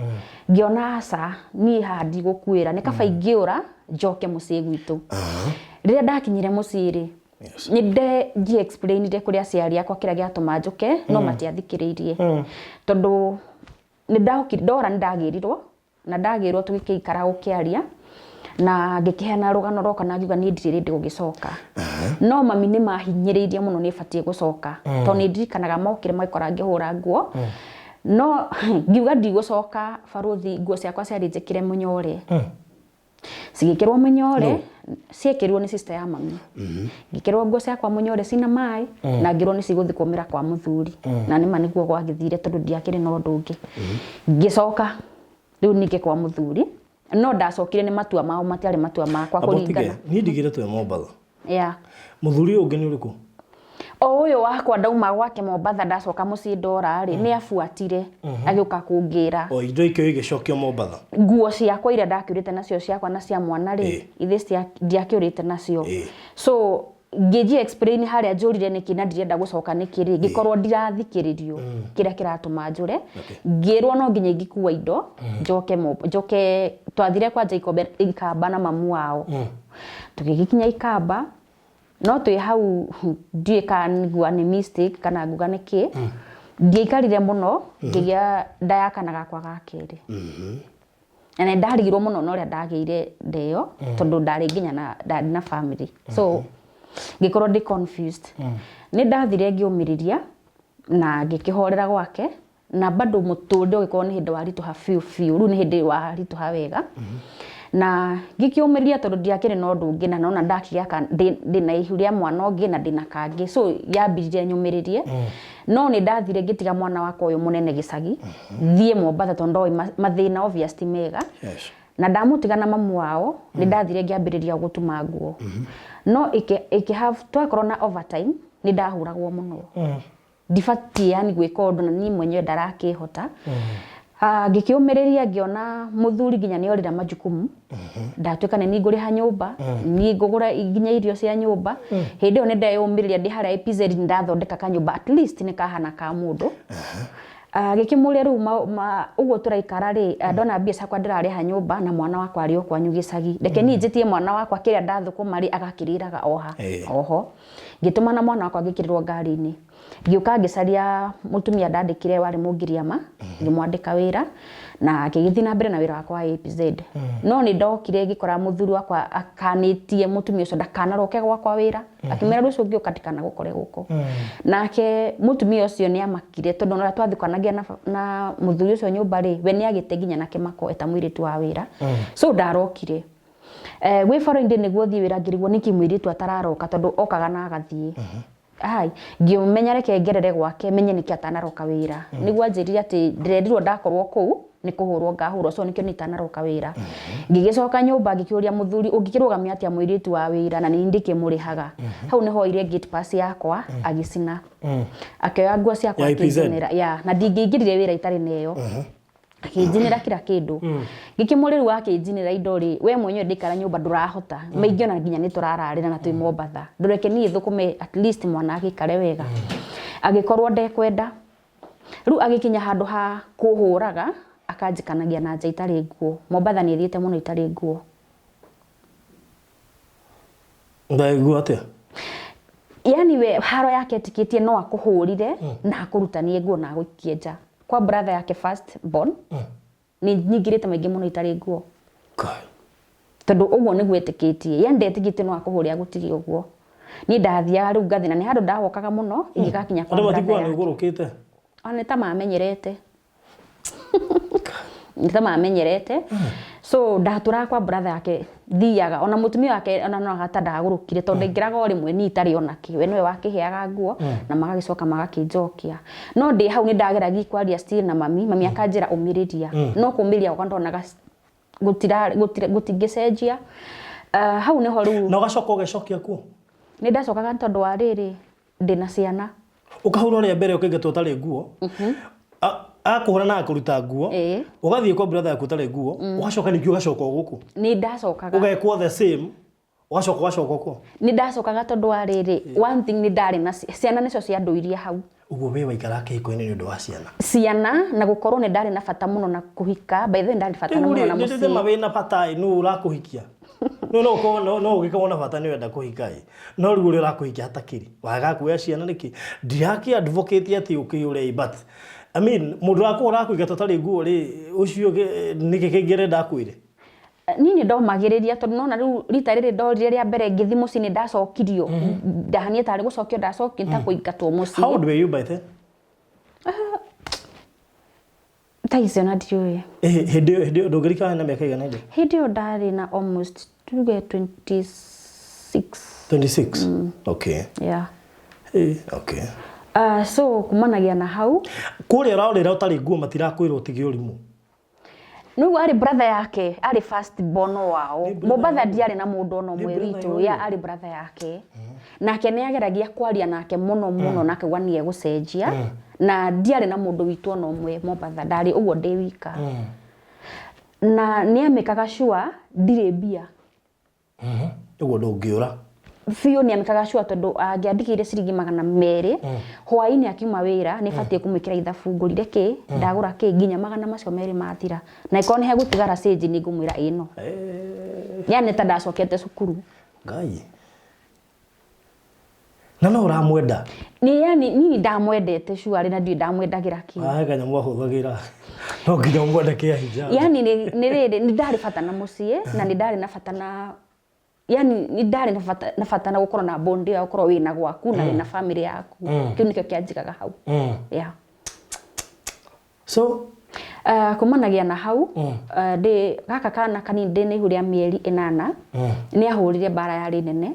ngĩona aca, niĩ haha ndigũkuĩra, nĩ kaba ingĩũra njoke mũciĩ gwitũ. Rĩrĩa ndakinyire mũciĩ rĩ, nĩ nde explainire kũrĩ aciari akwa kĩrĩa gĩatũma njũke, no matiathikĩrĩirie, tondũ nĩ ndokire ndora nĩ ndagĩrirwo, na ndagĩrwo tũgĩkĩikara gũkĩaria na ngĩkĩheana rũgano rwakwa, na ngiuga niĩ ndirĩ rĩndĩ gũgĩcoka. No mami nĩ mahinyĩrĩirie mũno nĩ batiĩ gũcoka, tondũ nĩ ndirikanaga mokire magĩkora ngĩhũra nguo, no ngiuga ndigũcoka. Barũthi, nguo ciakwa ciarĩ njĩkĩre mũnyore. Cigĩkĩrwo mũnyore. No. Ciekĩrirwo nĩ sister ya mami. Ngĩkĩrwo nguo ciakwa mũnyore cina maĩ na ngĩrwo nĩ cigũthiĩ kũmĩra kwa mũthuri. Na nĩma nĩguo gwagĩthire tondũ ndiakĩrĩ na ũndũ ũngĩ. Ngĩcoka rĩu ningĩ kwa mũthuri, no ndacokire nĩ matua mao, matiarĩ matua makwa. Amba ũtige. Kũringana Niĩ ndigire twĩ Mombatha. Yeah. Mũthuri ũyũ ũngĩ nĩ ũrĩkũ? O ũyũ wakwa ndauma gwake Mombatha, ndacoka mũciĩ ndora rĩ, nĩ abuatire agĩũka kũngĩra. O indo ikĩo igĩcokio Mombatha. Nguo ciakwa iria ndakĩũrĩte nacio ciakwa na cia mwana rĩ, ithĩ ndiakĩũrĩte nacio. So ngĩnjia explain harĩa njũrire nĩkĩ na ndirenda gũcoka nĩkĩ rĩ, ngĩkorwo ndirathikĩrĩrio kĩrĩa kĩratũma njũre. Ngĩrwo no nginya ingĩkua indo njoke njoke. Twathire kwanja ikombe Ikamba na mamu wao. Tũgĩgĩkinya Ikamba, no twĩ hau ndiũĩ kana nguga nĩ mistake kana nguga nĩ kĩ, ndiaikarire mũno ngĩgĩa nda ya kana gakwa ga kerĩ. Na nĩ ndarigirwo mũno na ũrĩa ndagĩire nda ĩyo, tondũ ndarĩ nginya na ndarĩ na family, so ngĩkorwo ndĩ confused. Nĩ ndathire ngĩũmĩrĩria na ngĩkĩhorera gwake, na bado mũtũrĩre ũgĩkorwo nĩ hĩndĩ waritũha biũ biũ. Rĩu nĩ hĩndĩ waritũha wega na ngĩkĩũmĩrĩria, tondũ ndiakĩrĩ na ũndũ ũngĩ, na nona ndakĩgĩa ndĩna ihu rĩa mwana ũngĩ na ndĩna kangĩ, so yambiririe nyũmĩrĩrie. No nĩ ndathire ngĩtiga mwana wakwa ũyũ mũnene gĩcagi, thiĩ Mombatha, tondũ ndoĩ mathĩna obvious ti mega. Na ndamũtiga na mamu wao, nĩ ndathire ngĩambĩrĩria gũtuma nguo, no ĩkĩ have twakorwo na overtime nĩ ndahũragwo mũno. Ndibatiĩ yani gwĩka ũndũ na niĩ mwenyewe ndarakĩhota. Ah, ngĩkĩũmĩrĩria, ngĩona mũthuri nginya nĩ orĩra majukumu. Ndatuĩka nĩ niĩ ngũrĩha nyũmba, niĩ ngũgũra nginya irio cia nyũmba. Hĩndĩ ĩyo nĩ ndeyũmĩrĩria ndĩ harĩa APZ, nĩ ndathondeka kanyũmba, at least nĩ kahana ka mũndũ. Ah, ngĩkĩmũria rĩu ũguo tũraikara rĩ, ah, ndona mbia ciakwa ndĩrarĩha nyũmba na mwana wakwa arĩ o kwanyu gĩcagi, reke niĩ njĩtie mwana wakwa kĩrĩa ndathũkũma rĩ, agakĩrĩraga oha. Oho ngĩtũmana mwana wakwa, ngĩkĩrĩrwo ngari-inĩ, ngĩũka ngĩcaria mũtumia ndandĩkire warĩ mũngiriama, ngĩmwandĩka wĩra na ngĩgĩthiĩ na mbere na wĩra wakwa wa APZ. No nĩ ndokire ngĩkora mũthuri wakwa akanĩtie mũtumia ũcio ndakanaroke gwakwa wĩra, akĩmwĩra rũciũ ngĩũka ndikanagũkore gũkũ. Nake mũtumia ũcio nĩ amakire, tondũ ona ũrĩa twathikanagia na mũthuri ũcio nyũmba rĩ, we nĩ agĩte nginya na kĩmako eta mũirĩtu wa wĩra, so ndarokire. Gwĩ baro-inĩ nĩguo thiĩ wĩra, ngĩrigwo nĩkĩ mũirĩtu atararoka, tondũ okaga na agathiĩ. Ai, ngĩmenya reke ngerere gwake menye nĩkĩ atanaroka wĩra. Nĩguo anjĩrire atĩ ndĩrerirwo ndakorwo kũu nĩ kũhũrwo ngahũrwo, so nĩkĩo niĩ itanaroka wĩra. Ngĩgĩcoka nyũmba, ngĩkĩũria mũthuri, ũngĩkĩrũgamia atĩa mũirĩtu wa wĩra na nĩ ndĩkĩmũrĩhaga? Hau nĩho oire gate pass yakwa agĩcina, akĩoya nguo ciakwa Ya EPZ? akĩnjinĩra ya na ndingĩingĩrire wĩra itarĩ na ĩyo. Akĩnjinĩra kila kĩndũ. Ngĩkĩmũrĩru wakĩnjinĩra indo rĩ, we mwenyewe ndĩikara nyũmba ndũrahota maingĩ, ona nginya nĩ tũrararĩra na twĩ Mombatha, ndũreke niĩ thũkũme, at least mwana agĩikare wega. Agĩkorwo ndekwenda. Rĩu agĩkinya handũ ha kũhũraga, akanjikanagia na nja itarĩ nguo. Mombatha nĩ thiĩte mũno itarĩ nguo. Ndaigua atĩa? Yani we haro yake etikĩtie no akũhũrire na akũrutanie nguo na agũikie nja kwa brother yake first born. Nĩ nyingĩrĩte maingĩ mũno itarĩ nguo. Kai. Tondũ ũguo nĩguo etĩkĩtie, yani ndetĩkĩtie no akũhũre agũtige ũguo. Niĩ ndathiaga rĩu ngathĩ na nĩ handũ ndawokaga mũno ingĩgakinya kwa Andũ brother matikuaga nĩ yake. ũgũrũkĩte. Ona nĩ ta mamenyerete, nĩ ta mamenyerete. So ndatũraga kwa brother yake, thiaga ona mũtumia wake ona no hata ndagũrũkire, tondũ ndaingĩraga o rĩmwe niĩ itarĩ ona kĩ, we nĩwe wakĩheaga nguo na magagĩcoka magakĩnjokia. No ndĩ hau nĩ ndageragia kwaria still na mami. Mami akanjĩra ũmĩrĩria, no kũmĩrĩria gwakwa ndonaga gũtingĩcenjia. Hau nĩho rĩu Na ũgacoka ũgecokia kuo. Nĩ ndacokaga nĩ tondũ wa rĩrĩ, ndĩna ciana. Ũkahũrwo rĩa mbere, ũkaingatwo ũtarĩ nguo. Akũhũra na akũruta nguo. Ũgathiĩ kwa brother yaku ũtarĩ nguo, ũgacoka ningĩ ũgacoka o gũkũ. Nĩ ndacokaga. Ũgekwo the same, ũgacoka ũgacoka kuo. Nĩ ndacokaga tondũ wa rĩrĩ, one thing nĩ ndarĩ na ciana, nĩcio ciandũirie hau. Ũguo we waikara kĩhiko-inĩ nĩ ũndũ wa ciana. Ciana na gũkorwo nĩ ndarĩ na bata mũno na kũhika. By the way, ndarĩ bata Rĩu mũno rĩ, na nĩ ndĩma mũciĩ. Wĩna bata ĩ, nũ ũrakũhikia? No ũkorwo no ũgĩkorwo na bata nĩ wenda kũhika ĩ. No rĩu ũrĩa ũrakũhikia hatakĩrĩ. Wagaga kuoya ciana nĩkĩ? Ndirakĩ advocate atĩ ũkĩũre ĩ, but I mean mũndũ ũrakũhũra akũingata ũtarĩ nguo rĩ, ũcio nĩkĩ kĩngĩ arenda akwĩre? Niĩ nĩ ndomagĩrĩria, tondũ nona rĩu rita rĩrĩ ndorire rĩa mbere ngĩthiĩ mũciĩ nĩ ndacokirio, ndahania tarĩ gũcokio ndacokio, ta kũingatwo mũciĩ. How old were you by then? Thaa icio na ndiũĩ. Ĩ, hĩndĩ ĩyo hĩndĩ ĩyo ndũngĩririkana na mĩaka igana ĩndĩ? Hĩndĩ ĩyo ndarĩ na almost tuge 26. 26? Okay. Yeah. Ĩ, okay. So kumanagia na hau. Kũrĩa ũrorĩra ũtarĩ nguo matirakwĩra ũtige ũrimũ? Nĩguo arĩ brother yake, arĩ first born wao. Nĩ brother Mombatha yake. ndiarĩ na mũndũ ona Nĩ ũmwe brother witũ, ya ya ũyũ? arĩ brother yake. Nake nĩ ageragia kwaria nake mũno mũno na akauga nĩ egũcenjia. Na ndiarĩ na mũndũ witũ ona ũmwe Mombatha, ndarĩ ũguo ndĩ wika. Na nĩ amĩkaga sure ndirĩ mbia. Ũguo ndũngĩũra. Biũ nĩ amĩkaga sure tondũ angĩandĩkĩire ciringi 200 hwaĩ-inĩ akiuma wĩra nĩ batiĩ kũmwĩkĩra ithabu ngũrire kĩ, ndagũra kĩ nginya 200 mathira. Na angĩkorwo nĩ hegũtigara cĩnji nĩ ngũmwĩra ĩno. Yani ta ndacokete cukuru. Ngai. Na no ũramwenda? Nĩ yani niĩ ndamwendete sure na ndiũĩ ndamwendagĩra kĩ. He kanyamũ ahũthagĩra. No nginya ũmwende kĩa hijabu. Yani nĩ nĩ rĩrĩ nĩ ndarĩ bata na mũciĩ na nĩ ndarĩ na bata na yani nĩ ndarĩ na bata na bata na gũkorwo na bond ya gũkorwo wĩna gwaku na wĩna family yaku. Kĩu nĩkĩo kĩanjigaga hau. Yeah. So Kumanagia na hau ndĩ gaka kana kanini ndĩ na ihu rĩa mĩeri 8 nĩ ahũrire mbara yarĩ nene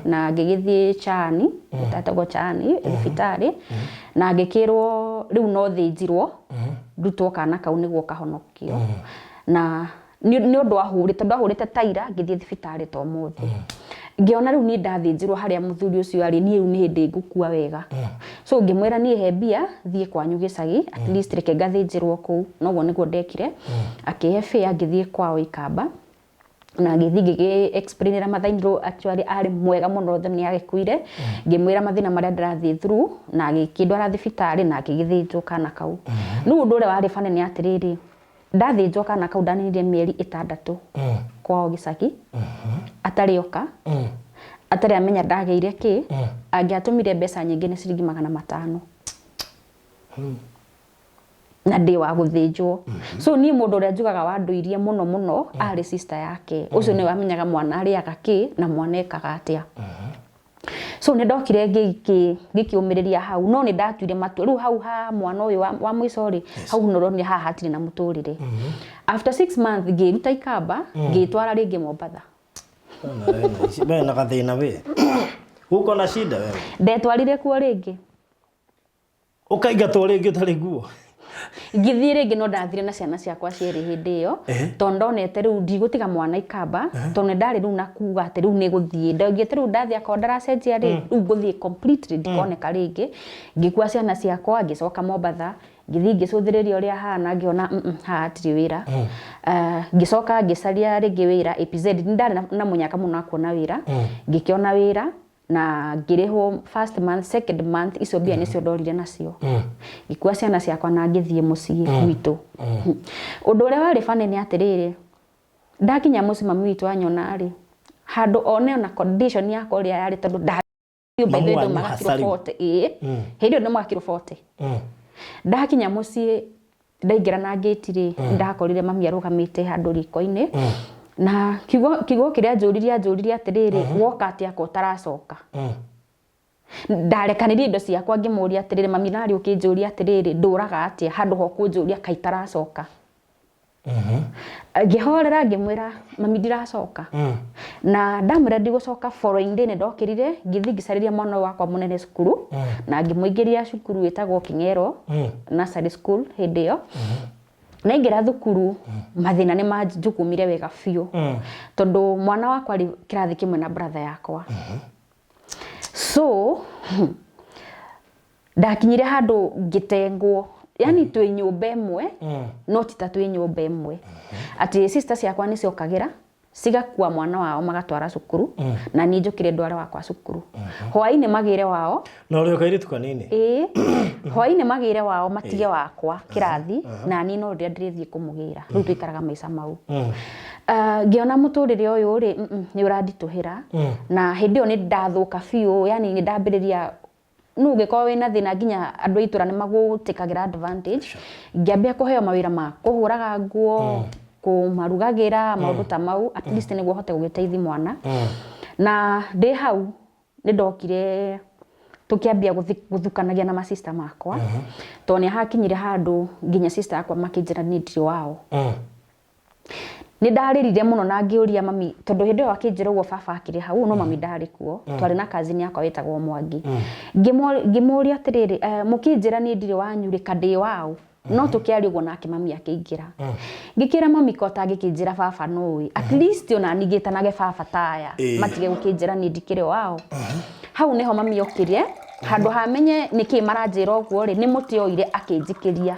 na ngĩgĩthiĩ Chaani ĩtagwo Chaani thibitarĩ na ngĩkĩrwo rĩu no thĩnjirwo ndutwo kana kau nĩguo kahonokio na nĩ ũndũ ahũrĩte tondũ ahũrĩte taira ngĩthiĩ thibitarĩ ta ũmũthĩ ngĩona rĩu niĩ ndathĩnjirwo harĩa mũthuri ũcio arĩ niĩ rĩu nĩ hĩndĩ ngũkua wega so ngĩmwĩra niĩ he mbia thiĩ kwanyu gĩcagi at least reke ngathĩnjĩrwo kũu noguo nĩguo ndekire akĩhe fare ngĩthiĩ kwao Ikamba na ngĩthiĩ ngĩgĩ explainĩra mother-in-law actually arĩ mwega mũno tondũ nĩ agĩkuire ngĩmwĩra mathĩna marĩa ndĩrathiĩ through na agĩkĩndwara thibitarĩ na ngĩgĩthĩnjwo kana kau rĩu ũndũ ũrĩa warĩ funny nĩ atĩrĩrĩ ndathĩnjwo kana kau ndaninire mĩeri 6 kwao gĩcagi atarĩ oka atarĩ amenya ndagĩire kĩ angĩatũmire mbeca nyingĩ nĩ ciringi 500 na ndĩ wa gũthĩnjwo so niĩ mũndũ ũrĩa njugaga wandũirie mũno mũno arĩ sister yake ũcio nĩwe wamenyaga mwana arĩaga kĩ na mwana ekaga atĩa so nĩ ndokire ngĩkĩũmĩrĩria hau no nĩ ndatuire matua rĩu hau ha mwana ũyũ wa mũico rĩ hau nĩ ũronire haha hatirĩ na mũtũrĩre after 6 months ngĩruta Ikamba ngĩtwara rĩngĩ Mombatha. We na gathĩna we. Uko na shida wewe. Ndetwarire kuo rĩngĩ. Ũkaingatwo rĩngĩ ũtarĩ nguo. Ngĩthiĩ rĩngĩ no ndathire na ciana ciakwa cierĩ hĩndĩ ĩyo tondũ ndonete rĩu ndigũtiga mwana Ikamba tondũ nĩ ndarĩ rĩu na kuga atĩ rĩu nĩ gũthiĩ ndaugĩte rĩu ndathiĩ akorwo ndaracenjia rĩ rĩu ngũthiĩ completely ndikoneka rĩngĩ. Ngĩkua ciana ciakwa ngĩcoka Mombatha ngĩthiĩ ngĩcũthĩrĩria ũrĩa hana ngĩona haha hatirĩ wĩra. Ngĩcoka ngĩcaria rĩngĩ wĩra APZ nĩ ndarĩ na mũnyaka mũno wa kuona wĩra ngĩkĩona wĩra na ngĩrĩhwo first month, second month icio mbia nĩcio ndorire nacio ngĩkua ciana ciakwa na ngĩthiĩ mũciĩ gwitũ. Ũndũ ũrĩa warĩ funny nĩ atĩrĩrĩ ndakinya mũciĩ mami witũ anyona rĩ handũ one ona condition yakwa ũrĩa yarĩ tondũ ndarĩ by the way Mamu wanyu ndaumaga kiro hasa rĩu. 40 ĩĩ hĩndĩ ĩyo ndaumaga kiro 40 ndakinya mũciĩ ndaingĩra na ngĩti rĩ ndakorire mami arũgamĩte handũ riko-inĩ na kiugo kĩrĩa anjũririe anjũririe atĩrĩrĩ woka atĩa ko ũtaracoka ndarekanirie indo ciakwa ngĩmũria atĩrĩrĩ mami narĩ ũkĩnjũria atĩrĩrĩ ndũraga atĩa handũ ho kũnjũria kaĩ itaracoka ngĩhorera ngĩmwĩra mami ndiracoka na ndamwĩra ndigũcoka following day nĩ ndokĩrire ngĩthiĩ ngĩcarĩria mwana ũyũ wakwa mũnene cukuru na ngĩmũingĩria cukuru ĩtagwo King'ero Nursery School hĩndĩ ĩyo naingĩra thukuru mathĩna nĩ manjukumire wega biũ tondũ mwana wakwa arĩ kĩrathi kĩmwe na brother yakwa so ndakinyire handũ ngĩtengwo yani twĩ nyũmba ĩmwe no ti ta twĩ nyũmba ĩmwe atĩ sister ciakwa nĩ ciokagĩra cigakua mwana wao magatwara cukuru na niĩ njũkĩre ndware wakwa cukuru hwaĩ-inĩ magĩre wao Na ũrĩ o kairĩtu kanini. Ĩĩ hwaĩ-inĩ magĩre wao matige wakwa kĩrathi na niĩ no rĩrĩa ndĩrĩthiĩ kũmũgĩra rĩu tũikaraga maica mau. Ngĩona mũtũrĩre ũyũ rĩ nĩ ũranditũhĩra na hĩndĩ ĩyo nĩ ndathũka biũ yani nĩ ndambĩrĩria nũ ũngĩkorwo wĩna thĩna nginya andũ a itũra nĩ magũtĩkagĩra advantage ngĩambia kũheo mawĩra ma kũhũraga nguo kũmarugagĩra maũndũ ta mau at least nĩguo hote gũgĩteithia mwana na ndĩ hau nĩ ndokire Tũkĩambia gũthukanagia na masista makwa, tondũ nĩ hakinyire handũ nginya sister yakwa makĩnjĩra niĩ ndirĩ wao. Nĩ ndarĩrire mũno na ngĩũria mami, tondũ hĩndĩ ĩyo akĩnjĩra ũguo baba akĩrĩ hau, no mami ndarĩ kuo. Twarĩ na cousin yakwa wĩtagwo Mwangi. Ngĩmũria atĩrĩrĩ, mũkĩnjĩra niĩ ndirĩ wanyu rĩ, ka ndĩ waũ? No tũkĩaria ũguo nake mami akĩingĩra. Ngĩkĩra mami ko atangĩkĩnjĩra baba nũĩ, at least ona niĩ ngĩtanage baba ta aya, matige gũkĩnjĩra niĩ ndikĩrĩ wao. Hau nĩho mami okire, handũ ha menye nĩkĩ maranjĩra ũguo rĩ, nĩ mũtĩ oire akĩnjikĩria.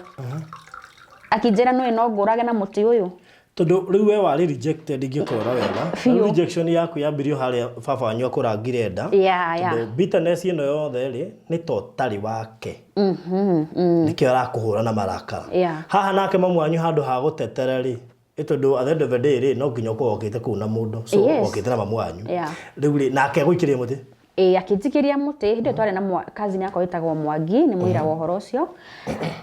Akĩnjĩra nĩũĩ no ngũrage na mũtĩ ũyũ. Tondũ rĩu we warĩ rejected ingĩkũrora wega. Biũ. Rĩu rejection yaku yambirio harĩa baba wanyu akũrangire nda. Yeah. Tondũ bitterness ĩno yothe rĩ, nĩ ta ũtarĩ wake. Nĩkĩo arakũhũra na marakara. Haha nake mamu wanyu handũ ha gũtetera rĩ, ĩ tondũ at the end of the day rĩ, no nginya ũkorwo ũkĩte kũu na mũndũ. So okĩte na mamu wanyu. Rĩu rĩ, nake agũikĩria mũtĩ? Ĩĩ akĩnjikĩria mũtĩ, hĩndĩ ĩyo twarĩ na cousin yakwa wĩtagwo Mwangi, nĩ mũira wa ũhoro ũcio.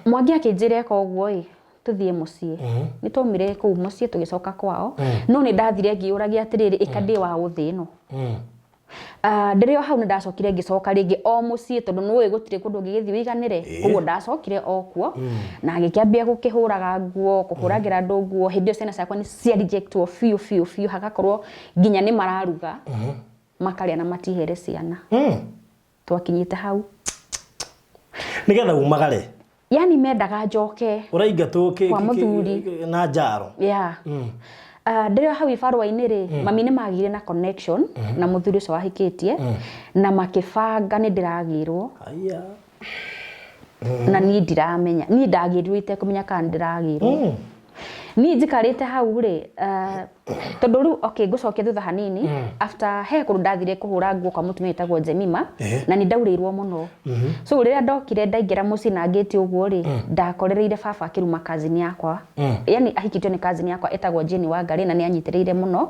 Mwangi akĩnjĩra eka ũguo ĩ, tũthiĩ mũciĩ. Nĩ twaumire kũu mũciĩ tũgĩcoka kwao, no nĩ ndathire ngĩyũragia atĩrĩrĩ, ĩ ka ndĩ wa ũ thĩ ĩno? Ndĩrĩ o hau nĩ ndacokire ngĩcoka rĩngĩ o mũciĩ tondũ nĩ ũĩ gũtirĩ kũndũ ũngĩgĩthiĩ ũiganĩre, koguo ndacokire o kuo na ngĩkĩambia gũkĩhũraga nguo, kũhũragĩra andũ nguo. Hĩndĩ ĩyo ciana ciakwa nĩ cia reject wo biũ biũ biũ, hagakorwo nginya nĩ mararuga makarĩa na matihere ciana. Twakinyĩte hau. Nĩgetha umagare. Yani mendaga njoke. Ũraingatwo Kwa mũthuri. na njaro. Yeah. Ndĩrĩ o hau ibarũa-inĩ rĩ, mami nĩ magĩire na connection na mũthuri ũcio wahikĩtie na makĩbanga nĩ ndĩragĩrwo. Aya. Na niĩ ndiramenya, niĩ ndagĩrirwo itekũmenya kana nĩ ndĩragĩrwo. Niĩ njikarĩte hau rĩ, tondũ rĩu okay ngũcokia thutha hanini, after he kũndũ ndathire kũhũra nguo kwa mũtumia wĩtagwo Jemima, na nĩ ndaurĩirwo mũno. So rĩrĩa ndokire ndaingĩra mũciĩ na ngĩti ũguo rĩ, ndakorereire baba akĩruma cousin yakwa. Yani ahikĩtio nĩ cousin yakwa ĩtagwo Jane Wangarĩ na nĩ anyitĩrĩire mũno.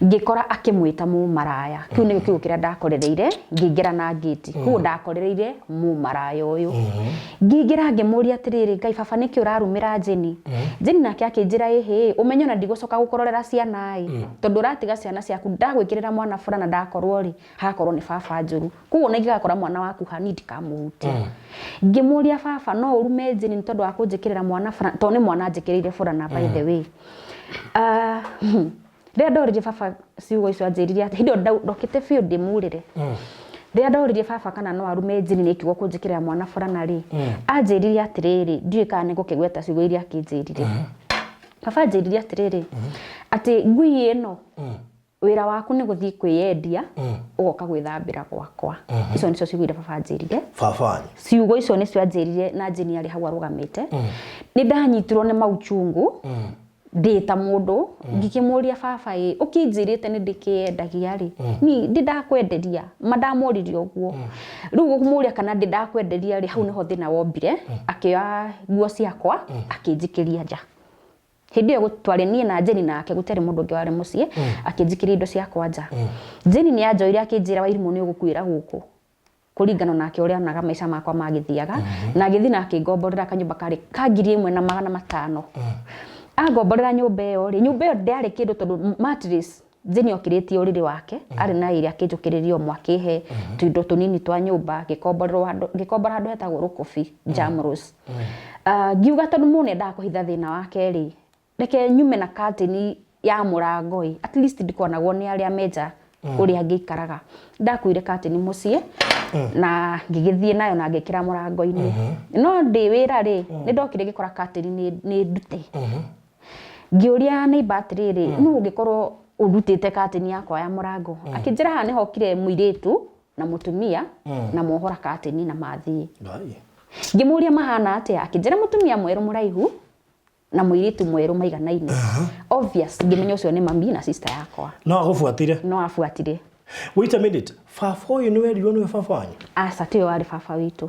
Ngĩkora akĩmwĩta mũmaraya. Kĩu nĩkĩo kiugo kĩrĩa ndakorereire ngĩingĩra na ngĩti. Koguo ndakorereire mũmaraya ũyũ. Ngĩingĩra ngĩmũria atĩrĩrĩ, Ngai baba nĩkĩ ũrarumĩra Jane? Jane nake akĩnjĩra ĩhĩ, ũmenye ona ndigũcoka gũkũrorera ciana ĩ, tondũ ũratiga ciana ciaku, ndagwĩkĩrĩra mwana burana ndakorwo rĩ, hagakorwo nĩ baba njũru. Koguo ona ingĩgakora mwana waku ha, niĩ ndikamũhutia. Ngĩmũria baba no ũrume Jane nĩ tondũ wa kũnjĩkĩrĩra mwana burana, tondũ nĩ mwana anjĩkĩrĩire burana by the way. Rĩrĩa ndoririe baba ciugo icio anjĩrire atĩ, hĩndĩ ĩyo ndokĩte biũ ndĩmurĩre. Rĩrĩa ndoririe baba kana no arume Jane nĩ kiugo kũnjĩkĩrĩra mwana burana rĩ, anjĩrire atĩrĩrĩ, ndiũĩ kana nĩ ngũkĩgweta ciugo iria akĩnjĩrire. Baba anjĩrire atĩrĩrĩ, atĩ ngui ĩno wĩra waku nĩ gũthiĩ kwĩyendia ũgoka gwĩthambĩra gwakwa. Icio nĩcio ciugo iria baba anjĩrire. Baba wanyu? Ciugo icio nĩcio anjĩrire na Jane arĩ hau arũgamĩte. Nĩ ndanyitirwo nĩ mauchungu ndĩ ta mũndũ, ngĩkĩmũria baba ĩ, ũkĩnjĩrĩte nĩ ndĩkĩyendagia rĩ, niĩ ndĩ ndakwenderia? Ma ndamũririe ũguo. Rĩu kũmũria kana ndĩ ndakwenderia rĩ, hau nĩho thĩna wombire, akĩoya nguo ciakwa akĩnjikĩria nja. Hĩndĩ ĩyo twarĩ niĩ na Jane nake, gũtiarĩ mũndũ ũngĩ warĩ mũciĩ, akĩnjikĩria indo ciakwa nja. Jane nĩ anjoire akĩnjĩra Wairimũ nĩ ũgũkuĩra gũkũ, kũringana nake ũrĩa onaga maica makwa magĩthiaga, na agĩthiĩ na akĩngomborera kanyũmba karĩ ka 1500. Angomborera nyũmba ĩyo rĩ, nyũmba ĩyo ndĩarĩ kĩndũ tondũ mattress, Jane okĩrĩtie ũrĩrĩ wake, arĩ na ĩrĩa akĩnjũkĩrĩria ũmwe akĩhe tũindo tũnini twa nyũmba, ngĩkomborerwo handũ, ngĩkombora handũ hetagwo Rũkũbi, Jamrose. Ngiuga tondũ mũndũ nĩendaga kũhitha thĩna wake rĩ, reke nyume na curtain ya mũrango ĩ, at least ndikonagwo nĩ arĩa me nja ũrĩa ngĩikaraga. Ndakuire curtain mũciĩ na ngĩgĩthiĩ nayo na ngĩkĩra mũrango-inĩ. No ndĩ wĩra rĩ, nĩ ndokire ngĩkora curtain nĩ ndute. Ngĩũria neighbor atĩrĩrĩ, nũ ũngĩkorwo ũrutĩte curtain yakwa ya mũrango? Akĩnjĩra haha nĩhokire mũirĩtu na mũtumia na mohora curtain na mathiĩ. Ngai. Ngĩmũria mahana atĩa? Akĩnjĩra mũtumia mwerũ mũraihu na mũirĩtu mwerũ maiganaine. Obvious, ngĩmenya ũcio nĩ mami na sister yakwa. No agũbuatire? No abuatire. Wait a minute, baba ũyũ nĩ werirwo nĩwe baba wanyu? Aca, tiwe warĩ baba witũ.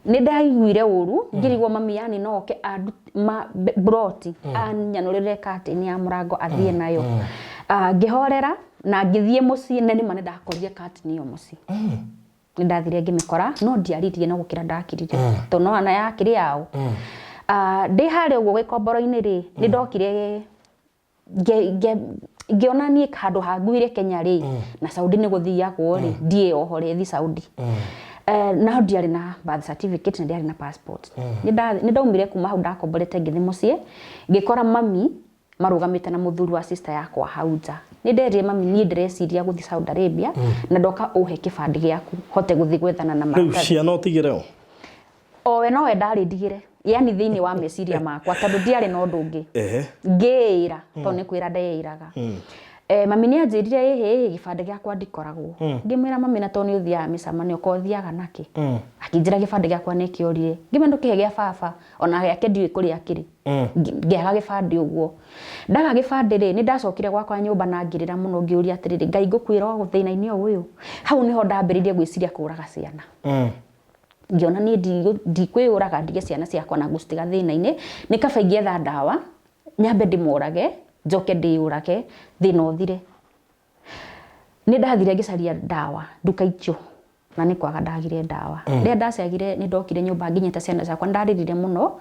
Nĩ ndaiguire ũru ngĩrigwo mami yani no oke mburoti anyanũrĩre curtain ya mũrango athiĩ nayo. Ngĩhorera na ngĩthiĩ mũciĩ na nĩma nĩ ndakorire curtain ĩyo mũciĩ. Nĩ ndathire ngĩmĩkora no ndiaririe no gũkira ndakirire tondũ no ona yakĩrĩ yaũ. Ndĩ harĩa ũguo gĩkomboro-inĩ rĩ, nĩ ndokire Ngĩona niĩ handũ ha nguire Kenya rĩ, na Saudi nĩ gũthiagwo rĩ, ndiĩyohore thi Saudi. No ndiarĩ na birth certificate na ndiarĩ na passport. Nĩ ndaumire kuma hau ndakomborete ngĩthiĩ mũciĩ, ngĩkora mami marũgamĩte na mũthuri wa sister yakwa hau nja. Nĩ nderire mami niĩ ndĩreciria gũthiĩ Saudi Arabia na ndoka ũhe kĩbandĩ gĩaku hote gũthiĩ gwethana na Rĩu maratathi. Ciana ũtigĩre ũ? Owe nowe ndarĩ ndigĩre, yani thĩinĩ wa meciria makwa, tondũ ndiarĩ na ũndũ ũngĩ. Ngĩĩra tondũ nĩ kwĩra ndeĩraga. Mami nĩ anjĩrire, ĩhĩ, gĩbandĩ gĩakwa ndikoragwo. Ngĩmwĩra, mami, na tondũ nĩ ũthiaga mĩcemanio ko ũthiaga nakĩ? Akĩnjĩra gĩbandĩ gĩakwa nĩ kĩorire. Ngĩmwĩra ndũkĩhe gĩa baba, ona gĩake ndiũĩ kũrĩa kĩrĩ. Ngĩaga gĩbandĩ ũguo. Ndaga gĩbandĩ rĩ, nĩ ndacokire gwakwa nyũmba na ngĩrĩra mũno ngĩũria atĩrĩrĩ, Ngai, ngũkuĩra o thĩna-inĩ o ũyũ? Hau nĩho ndambĩrĩirie gwĩciria kũraga ciana. Ngĩona niĩ ndikwĩyũraga ndige ciana ciakwa na ngũcitiga thĩna-inĩ, nĩ kaba ingĩetha ndawa nyambe ndĩmorage njoke ndĩyũrage thĩna ũthire. Nĩ ndathire ngĩcaria ndawa nduka icio na nĩ kwaga ndagire ndawa. Rĩrĩa ndaciagire, nĩ ndokire nyũmba nginyĩte ciana ciakwa, nĩ ndarĩrire mũno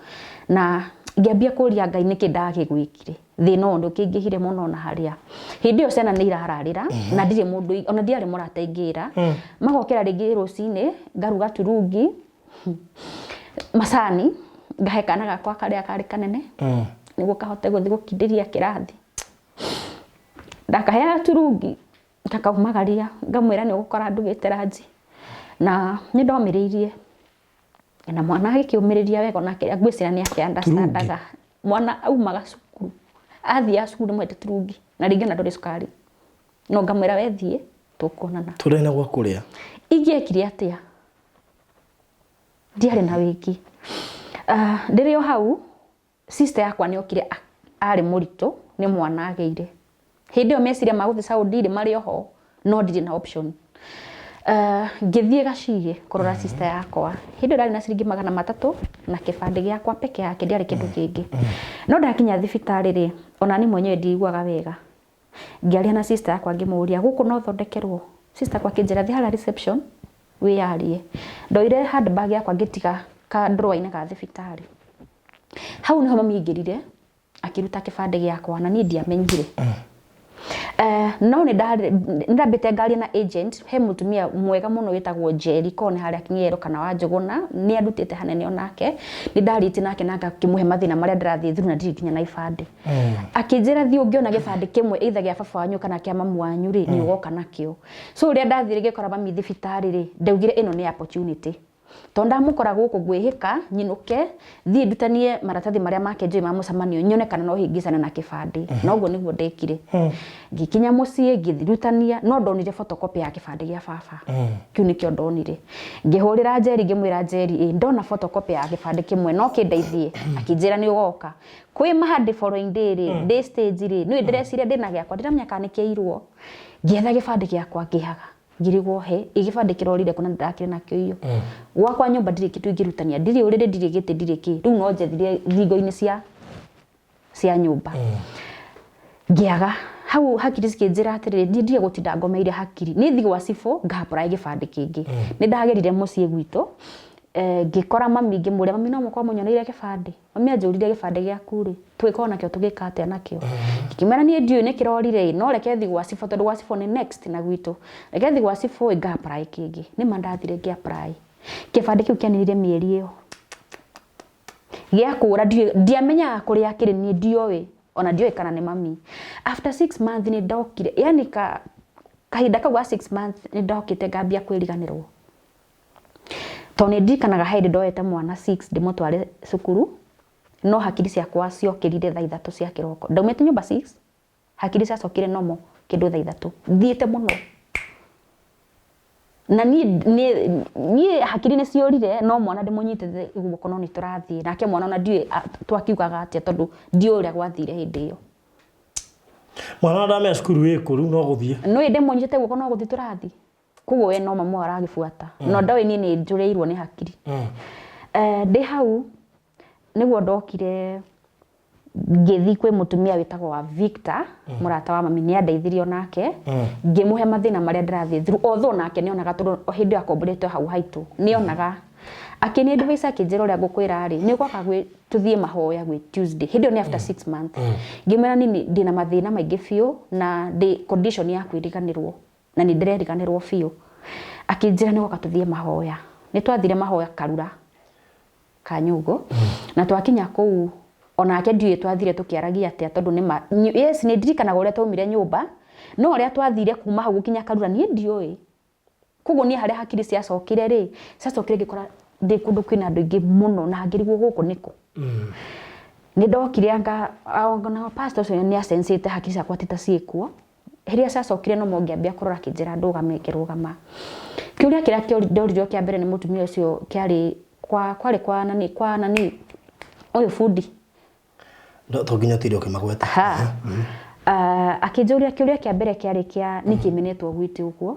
na ngĩambia kũria Ngai nĩkĩ ndagĩgwĩkire, thĩna ũyũ ndũkĩingĩhire mũno, na harĩa hĩndĩ ĩyo ciana nĩ irararĩra na ndirĩ mũndũ, ona ndiarĩ mũrata ingĩra. Magokĩra rĩngĩ rũcinĩ, ngaruga turungi, macani, ngahe kana gakwa karĩa karĩ kanene nĩguo kahote gũthiĩ gũkindĩria kĩrathi. Ndakaheaga turungi, ngakaumagaria, ngamwĩra nĩ ũgũkora ndugĩte ranji. Na nĩ ndomĩrĩirie na mwana agĩkĩũmĩrĩria wega, onake ngwĩciria nĩ akĩ understandaga. Mwana aumaga cukuru, athiaga cukuru ndĩmũhete turungi na rĩngĩ ona ndũrĩ cukari, no ngamwĩra, we thiĩ, tũkuonana. Tũrĩ na gwa kũrĩa. Ingĩekire atĩa? Ndiarĩ na wĩki. Ndĩrĩ o hau, sister yakwa nĩ okire, arĩ mũritũ nĩ mwana agĩire. Hĩndĩ ĩyo meciria ma gũthiĩ Saudi rĩ marĩ oho, no ndirĩ na option. Ngĩthiĩ Gacigĩ kũrora sister yakwa. Hĩndĩ ĩyo ndarĩ na ciringi 300 na kĩbandĩ gĩakwa peke yake, ndiarĩ kĩndũ kĩngĩ. No ndakinya thibitarĩ rĩ, ona niĩ mwenyewe ndiiguaga wega. Ngĩaria na sister yakwa, ngĩmũria, gũkũ no thondekerwo? Sister yakwa akĩnjĩra, thiĩ harĩa reception wĩyarie. Ndoire handbag yakwa, ngĩtiga ka drawer-inĩ ga thibitarĩ. Hau nĩho mami aingĩrire akĩruta kĩbandĩ gĩakwa na niĩ ndiamenyire. No nĩ ndambĩte ngaria na agent, he mũtumia mwega mũno wĩtagwo Njeri, korwo nĩ harĩa King'ero kana wa Njũgũna, nĩ andutĩte hanene onake. Nĩ ndarĩtie nake na ngakĩmũhe mathĩna marĩa ndĩrathiĩ through na ndirĩ nginya na ibandĩ. Akĩnjĩra, thiĩ, ũngĩona gĩbandĩ kĩmwe, either gĩa baba wanyu kana kĩa mamu wanyu rĩ, nĩ ũgoka nakĩo. So rĩrĩa ndathire ngĩkora mami thibitarĩ rĩ, ndaugire ĩno nĩ opportunity. Tondũ ndamũkora gũkũ, ngwĩhĩka nyinũke, thiĩ ndutanie maratathi marĩa make njũĩ ma mũcemanio, nyone kana no hĩngĩcane na kĩbandĩ. Na ũguo nĩguo ndekire. Ngĩkinya mũciĩ, ngĩrutania, no ndonire photocopy ya kĩbandĩ gĩa baba. Kĩu nĩkĩo ndonire. Ngĩhũrĩra Njeri, ngĩmwĩra, Njeri, ĩ ndona photocopy ya kĩbandĩ kĩmwe, no kĩndeithie? Akĩnjĩra nĩ ũgoka. Kwĩ mahandi following day rĩ, ndĩ stage rĩ, nĩ ndĩreciria ndĩna gĩakwa, ndiramenya kana nĩ kĩairwo. Ngĩetha gĩbandĩ gĩakwa, ngĩaga. Ngĩrigwo, he ĩ gĩbandĩ kĩrorire kũ na ndĩrakĩrĩ nakĩo iyo? Gwakwa nyũmba ndirĩ kĩndũ ingĩrutania, ndirĩ ũrĩrĩ, ndirĩ gĩtĩ, ndirĩ kĩ. Rĩu no njethire thingo-inĩ cia nyũmba. Ngĩaga. Hau hakiri cikĩnjĩra atĩrĩrĩ, niĩ ndige gũtinda ngomeire hakiri, niĩ thiĩ gwa cibũ nga apply gĩbandĩ kĩngĩ. Nĩ ndagerire mũciĩ gwitũ, ngĩkora mami, ngĩmũria, mami, no mũkorwo mũnyoneire gĩbandĩ? Mami anjũririe, gĩbandĩ gĩaku rĩ, tũgĩkorwo nakĩo tũgĩka atĩa nakĩo? Ngĩkĩmwĩra niĩ ndiũĩ nĩ kĩrorire ĩ, no reke thiĩ gwa cibũ, tondũ gwa cibũ nĩ next na gwitũ. Reke thiĩ gwa cibũ ĩ, nga apply kĩngĩ. Nĩ ma ndathire ngĩ apply. Kĩbandĩ kĩu kĩaninire mĩeri ĩyo. Gĩakũra ndiamenyaga kũrĩa kĩrĩ, niĩ ndioĩ, ona ndioĩ kana nĩ mami. After 6 months nĩ ndokire, yani ka kahinda kau ga 6 months nĩ ndokĩte ngambia kwĩriganĩrwo. Tondũ nĩ ndirikanaga he hĩndĩ ndoete mwana 6 ndĩmũtware cukuru, no hakiri ciakwa ciokĩrire thaa 3 cia kĩroko. Ndaumĩte nyũmba 6, hakiri ciacokire normal kĩndũ thaa 3. Thiĩte mũno. Na niĩ hakiri nĩ ciũrire, no mwana ndĩmũnyitĩte guoko no nĩ tũrathiĩ. Nake mwana ona ndiũĩ twakiugaga atĩa, tondũ ndiũĩ ũrĩa gwathire hĩndĩ ĩyo. Mwana ndamenya cukuru ĩkũ, rĩu no gũthiĩ. Nĩũĩ ndĩmũnyitĩte guoko no gũthiĩ tũrathiĩ. Koguo we no mamu aragĩbuata. No ndoĩ niĩ nĩ njũrĩirwo nĩ hakiri. Ndĩ hau nĩguo ndokire ngĩthiĩ kwĩ mũtumia wĩtagwo wa Victor, mũrata wa mami, nĩ andeithirie onake, ngĩmũhe mathĩna marĩa ndĩrathiĩ through, although nake nĩ onaga, tondũ o hĩndĩ ĩyo akomborete hau haitũ, nĩ onaga. Akĩni advice, akĩnjĩra ũrĩa ngũkwĩra rĩ, nĩ ũgoka gwĩ tũthiĩ mahoya gwĩ Tuesday. Hĩndĩ ĩyo nĩ after 6 months. Ngĩmwĩra nini ndĩna mathĩna maingĩ biũ na ndĩ condition ya kwĩriganĩrwo na nĩ ndĩreriganĩrwo biũ. Akĩnjĩra nĩ ũgoka tũthiĩ mahoya. Nĩ twathire mahoya Karura Kanyũngũ, na twakinya kũu onake ndiũĩ twathire tũkĩaragia atĩa, tondũ nĩ ma yes, nĩ ndirikanaga ũrĩa twaumire nyũmba, no ũrĩa twathire kuma hau gũkinya Karura niĩ ndiũĩ. Koguo niĩ harĩa hakiri ciacokire rĩ, ciacokire ngĩkora ndĩ kũndũ kwĩna andũ aingĩ mũno na ngĩrigwo gũkũ nĩkũ. Nĩ ndokire anga ona pastor ũcio nĩ acensĩte hakiri ciakwa ti ta ciĩkuo. Rĩrĩa ciacokire no ngĩambia kũrora, akĩnjĩra ndũgame, ngĩrũgama. Kĩũria kĩrĩa ndoririo kĩa mbere nĩ mũtumia ũcio kĩarĩ kwa kwarĩ kwa nani, kwa nani ũyũ bundi. To nginya ũtinde ũkĩmagweta. Ha. Akĩnjũria kĩũria kĩa mbere kĩarĩ kĩa nĩkĩ menetwo gwitũ ũguo.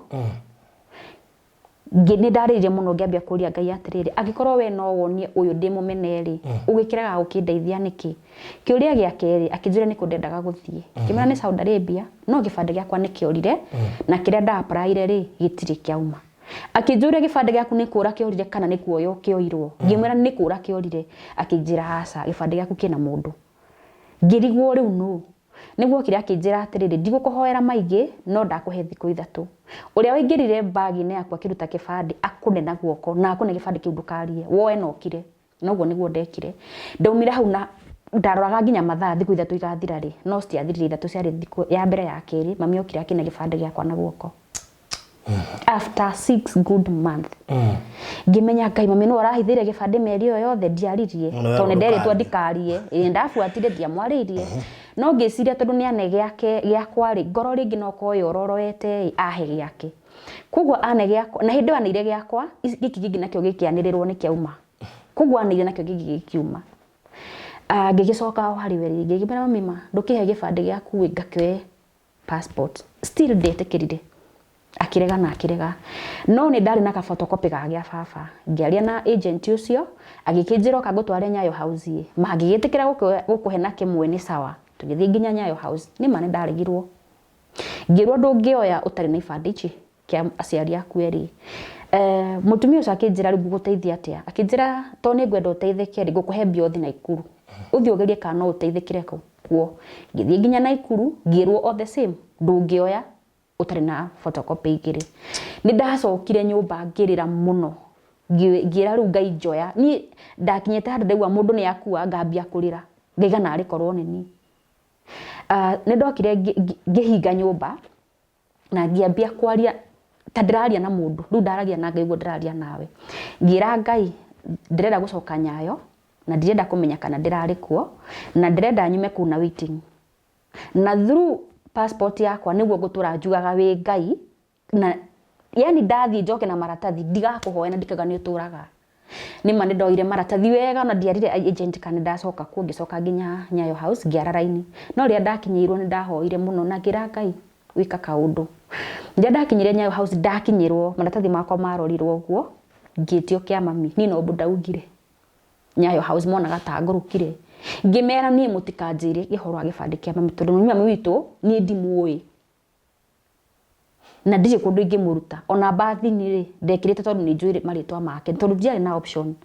Nĩ ndarĩrire mũno, ngĩambia kũria Ngai atĩrĩrĩ, angĩkorwo we no wonie ũyũ ndĩ mũmene rĩ, ũgĩkĩrega gũkĩndeithia nĩkĩ? Kĩũria gĩa kerĩ akĩnjũria nĩkũ ndendaga gũthiĩ. Ngĩmwĩra nĩ Saudi Arabia, no gĩbandĩ gĩakwa nĩ kĩorire na kĩrĩa nda apply rĩ, gĩtirĩ kĩauma. Akĩnjũria gĩbandĩ gĩaku nĩ kũra kĩorire kana nĩ kuoywo kĩoirwo? Ngĩmwĩra nĩ kũra kĩorire. Akĩnjĩra aca, gĩbandĩ gĩaku kĩna mũndũ. Ngĩrigwo rĩu nũ? Nĩguo okire akĩnjĩra atĩrĩrĩ, ndigũkũhoera maingĩ no ndakũhe thikũ 3. Ũrĩa waingĩrire bag-inĩ yaku akĩruta kĩbandĩ akũne na guoko na akũne gĩbandĩ kĩu ndũkarie, woe na ũkire. Na ũguo nĩguo ndekire. Ndaumire hau na ndaroraga nginya mathaa thikũ 3 igathira rĩ, no citiathirire 3, ciarĩ thikũ ya mbere ya kerĩ, mami okire akĩne gĩbandĩ gĩakwa na guoko. After 6 good month ngĩmenya Ngai mami nĩwe ũrahithĩire gĩbandĩ mĩeri ĩyo yothe ndiaririe, No tondũ nĩ nderĩtwo ndũkarie. Ndikarie. Ĩĩ, ndabuatire, ndiamwarĩirie, no ngĩciria tondũ nĩ ane gĩake gĩakwa rĩ, ngoro rĩngĩ no korwo yororoete ĩ ahe gĩake, koguo ane gĩakwa, na hĩndĩ ĩyo aneire gĩakwa gĩkĩ kĩngĩ nakĩo gĩkĩanĩrĩrwo nĩ kĩauma, koguo aneire nakĩo kĩngĩ gĩkiuma. Ah, ngĩgĩcoka o harĩ we rĩngĩ, ngĩmwĩra, "Mami, ma ndũkĩhe gĩbandĩ gĩaku ĩ ngakĩoe passport." Still ndetĩkĩrire, akĩrega na akĩrega, no nĩ ndarĩ na ka photocopy ga gĩa baba. Ngĩaria na agent ũcio, agĩkĩnjĩra oka ngũtware Nyayo House ĩ mangĩgĩtĩkĩra gũkũhe na kĩmwe nĩ sawa. Tũgĩthiĩ nginya Nyayo House. Nĩ ma nĩ ndaregirwo, ngĩrwo ndũngĩoya ũtarĩ na ibandĩ ici kĩa aciari aku erĩ. Mũtumia ũcio akĩnjĩra, "Rĩu ngũgũteithia atĩa?" Akĩnjĩra, "Tondũ nĩ ngwenda ũteithĩke rĩ, ngũkũhe mbia ũthiĩ Naikuru, ũthiĩ ũgerie kana no ũteithĩkĩre kuo." Ngĩthiĩ nginya Naikuru, ngĩrwo o the same, ndũngĩoya ũtarĩ na photocopy igĩrĩ. Nĩ ndacokire nyũmba ngĩrĩra mũno, ngĩra rĩu Ngai njoya. Niĩ ndakinyĩte handũ ndaigua mũndũ nĩ akua ngambia kũrĩra, ngaiga narĩ korwo nĩ niĩ. Nĩ ndokire ngĩhinga nyũmba na ngĩambia kwaria ta ndĩraria na mũndũ. Rĩu ndaragia na Ngai ũguo ndĩraria nawe. Ngĩra Ngai ndĩrenda gũcoka Nyayo na ndirenda kũmenya kana ndĩrarĩ kuo, na ndĩrenda nyume kũu na waiting na through passport yakwa nĩguo ngũtũra njugaga wĩ Ngai, na yani ndathiĩ njoke na maratathi ndigakũhoya na ndikauga nĩ ũtũraga. Nĩma nĩ ndoire maratathi wega na ndiarire agent kana nĩ ndacoka kuo. Ngĩcoka nginya Nyayo House, ngĩara raini, no rĩrĩa ndakinyĩirwo nĩ ndahoire mũno na ngĩra Ngai wĩka kaũndũ. Rĩrĩa ndakinyire Nyayo House, ndakinyĩrwo maratathi makwa marorirwo ũguo, ngĩtio kĩa mami. Niĩ no ũndũ ndaugire Nyayo House monaga ta ngũrũkire. Ngĩmera niĩ mũtikanjĩre ũhoro wa gĩbandĩ kĩa mami, tondũ mami witũ niĩ ndimũĩ na ndirĩ kũndũ ingĩmũruta. Ona mbathi-inĩ rĩ, ndekĩrĩte tondũ nĩ njũĩ marĩtwa make, tondũ ndiarĩ na option.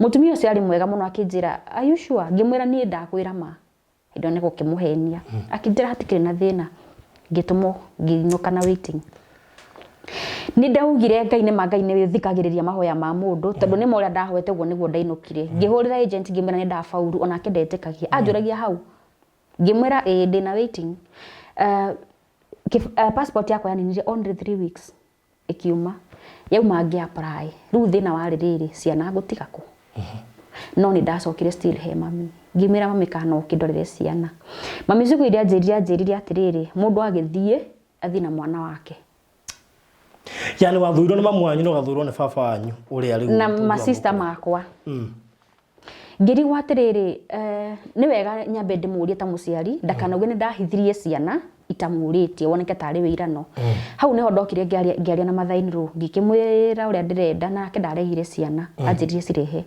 Mũtumia ũcio arĩ mwega mũno, akĩnjĩra, "Are you sure?" Ngĩmwĩra niĩ ndakwĩra ma. Hĩndĩ ĩyo nĩ gũkĩmũhenia. Akĩnjĩra hatikĩrĩ na thĩna. Ngĩtũmwo, ngĩinũka na waiting. Nĩ ndaugire Ngai nĩ ma Ngai nĩ ũthikagĩrĩria mahoya ma mũndũ, tondũ nĩ ma ũrĩa ndahoete ũguo nĩguo ndainũkire. Ngĩhũrĩra agent, ngĩmwĩra nĩ ndabauru, onake ndetĩkagia. Anjũragia hau. Ngĩmwĩra ĩĩ ndĩna waiting. Passport yakwa yaninire only 3 weeks ĩkiuma. Yauma ngĩ apply. Rĩu thĩna warĩ rĩrĩ, ciana ngũtiga kũ? No nĩ ndacokire still he mami. Ngĩmwĩra, "Mami, kana no ũkĩndorere ciana?" Mami ciugo iria anjĩrire, anjĩrire atĩrĩrĩ, mũndũ agĩthiĩ athiĩ na mwana wake. Yani wathurirwo nĩ mamu wanyu na ũgathurwo nĩ baba wanyu ũrĩa rĩu na tũngiuga masista mũkũrũ. Makwa. Ngĩrigwo atĩrĩrĩ, nĩ wega nyambe ndĩmũrie ta mũciari ndakanauge nĩ ndahithirie ciana itamũrĩtie, woneke tarĩ wĩirano. Hau nĩho ndokire ngĩaria na mother-in-law, ngĩkĩmwĩra ũrĩa ndĩrenda, nake ndaregire ciana, anjĩrire cirehe.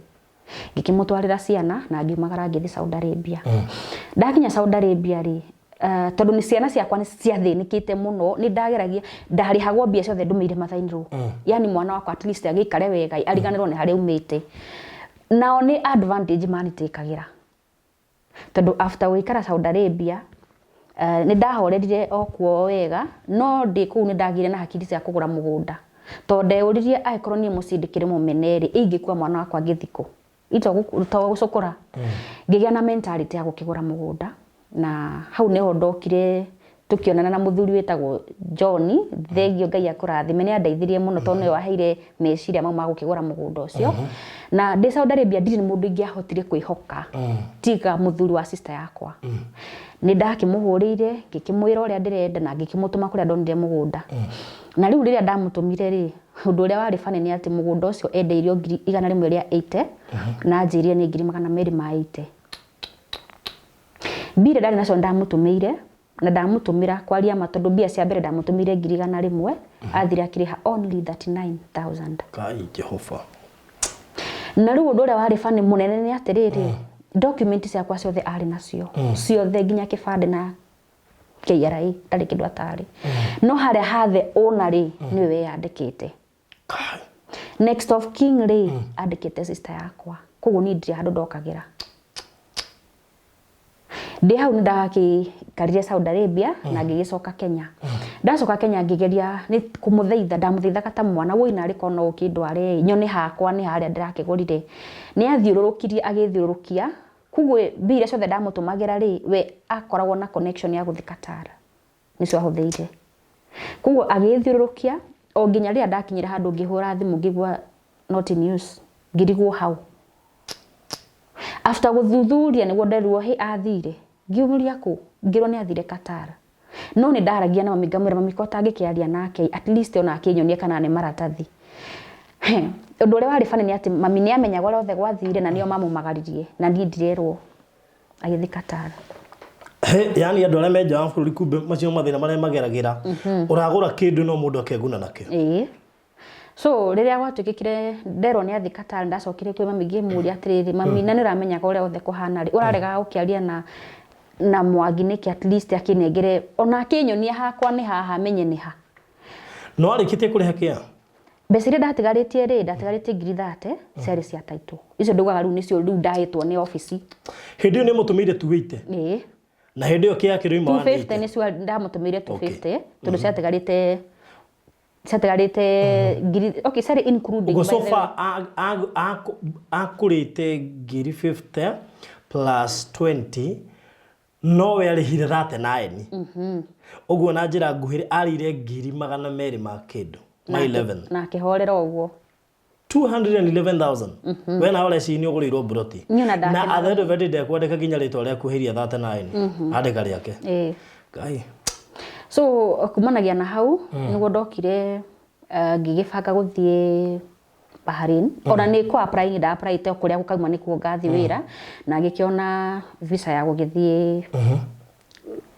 Ngĩkĩmũtwarĩra ciana na ngiumagara ngĩthiĩ Saudi Arabia. Ndakinya Saudi Arabia rĩ, Tondũ nĩ ciana ciakwa nĩ ciathĩnĩkĩte mũno, nĩ ndageragia, ndarĩhagwo mbia ciothe ndũmĩire mother-in-law. Yani mwana wakwa at least agĩikare wega, ariganĩrwo nĩ harĩa aumĩte. Nao nĩ advantage manitĩkagĩra. Tondũ after gũikara Saudi Arabia, nĩ ndahorerire o kuo wega, no ndĩ kũu nĩ ndagĩire na hakiri cia kũgũra mũgũnda. Tondũ ndeyũririe angĩkorwo niĩ mũciĩ ndĩkĩrĩ mũmene rĩ, ingĩkua mwana wakwa ngĩthiĩ kũ? To gũcukũra. Ngĩgĩa na mentality ya gũkĩgũra mũgũnda, na hau nĩho ndokire tũkĩonana na mũthuri wĩtagwo John, thengio Ngai akũrathime, nĩ andeithirie mũno tondũ nĩwe waheire meciria mau ma gũkĩgũra mũgũnda ũcio. Na ndĩ Saudi Arabia ndirĩ mũndũ ingĩahotire kwĩhoka tiga mũthuri wa sister yakwa. Nĩ ndakĩmũhũrĩire ngĩkĩmwĩra ũrĩa ndĩrenda na ngĩkĩmũtũma kũrĩa ndonire mũgũnda. Na rĩu rĩrĩa ndamũtũmire rĩ, ũndũ ũrĩa warĩ funny nĩ atĩ mũgũnda ũcio endeirio ngiri 180 na anjĩrire nĩ 280,000. Mbia iria ndarĩ nacio nĩ ndamũtũmĩire na ndamũtũmĩra kwaria ma tondũ mbia cia mbere ndamũtũmĩire 100,000 athire akĩrĩha only 39,000. Ngai Jehova. Na rĩu ũndũ ũrĩa warĩ funny mũnene nĩ atĩrĩrĩ, document ciakwa ciothe arĩ nacio ciothe nginya kĩbandĩ na KRA ndarĩ kĩndũ atarĩ. No harĩa hathe owner rĩ nĩwe weyandĩkĩte. Kai. Next of kin rĩ andĩkĩte sister yakwa, koguo niĩ ndirĩ handũ ndokagĩra. Ndĩ hau nĩ ndakĩikarire Saudi Arabia na ngĩgĩcoka Kenya. Ndacoka Kenya ngĩgeria nĩ kũmũthaitha, ndamũthaithaga ta mwana, woi narĩ korwo no ũkĩndware ĩ, nyone hakwa nĩ harĩa ndĩrakĩgũrire. Nĩ athiũrũrũkirie agĩthiũrũrũkia, koguo mbia iria ciothe ndamũtũmagĩra rĩ, we akoragwo na connection ya gũthiĩ Qatar, nĩcio ahũthĩire. Koguo agĩthiũrũrũkia o nginya rĩrĩa ndakinyire handũ ngĩhũra thimũ ngĩigua not in use, ngĩrigwo how. After gũthuthuria nĩguo nderirwo hĩ athire, ngĩũria kũ, ngĩrwo nĩ athire Qatar. No nĩ ndaragia na mami ngamwĩra mami ko tangĩkĩaria nake at least ona akĩnyonie kana nĩ maratathi. Ũndũ ũrĩa warĩ funny nĩ atĩ mami nĩ amenyaga ũrĩa othe gwathire na nĩo mamumagaririe na niĩ ndirerwo agĩthiĩ Qatar. He, yani andũ arĩa me nja wa bũrũri kumbe macio mathĩna marĩa mageragĩra ũragũra kĩndũ no mũndũ akeguna nakĩo. Ĩĩ. So rĩrĩa gwatuĩkĩkire nderwo nĩ athiĩ Qatar ndacokire kwĩ mami ngĩmũria atĩrĩrĩ mami na nĩ ũramenyaga ũrĩa othe kũhana rĩ ũraregaga gũkĩaria na na Mwangi nĩkĩ at least akĩnengere ona akĩnyonia hakwa nĩ haha menye nĩ ha. No arĩkĩtie kũrĩha kĩa? Mbeca iria ndatigarĩtie rĩ, ndatigarĩtie 30,000 ciarĩ cia title. Icio ndaugaga rĩu nĩcio rĩu ndahĩtwo nĩ obici. Hĩndĩ ĩyo nĩ mũtũmĩire 280? Ĩĩ. Na hĩndĩ ĩyo kĩa kĩroima 250 nĩcio ndamũtũmĩire 250 tondũ ciatigarĩte ciatigarĩte ngiri, okay ciarĩ including Ũguo by the so way. far akũrĩte 50,000 plus 20 nowe arĩhire 39. Ũguo na njĩra nguhĩ arĩire 200,000 ma kĩndũ ma 11. Na akĩhorera ũguo. 211,000. We nawe ũreciria nĩ ũgũrĩirwo mburoti. Niĩ ona Na ndakena. at the end of the day ndekwandĩka nginya rĩtwa rĩaku hĩria 39. Andĩka rĩake. Ĩĩ. Ngai. So kumanagia na hau nĩguo ndokire ngĩgĩbanga gũthiĩ Bahrain. Ona nĩ kũ apply nĩ nda apply te kũrĩa gũkauma nĩkuo ngathiĩ wĩra na ngĩkĩona visa ya gũgĩthiĩ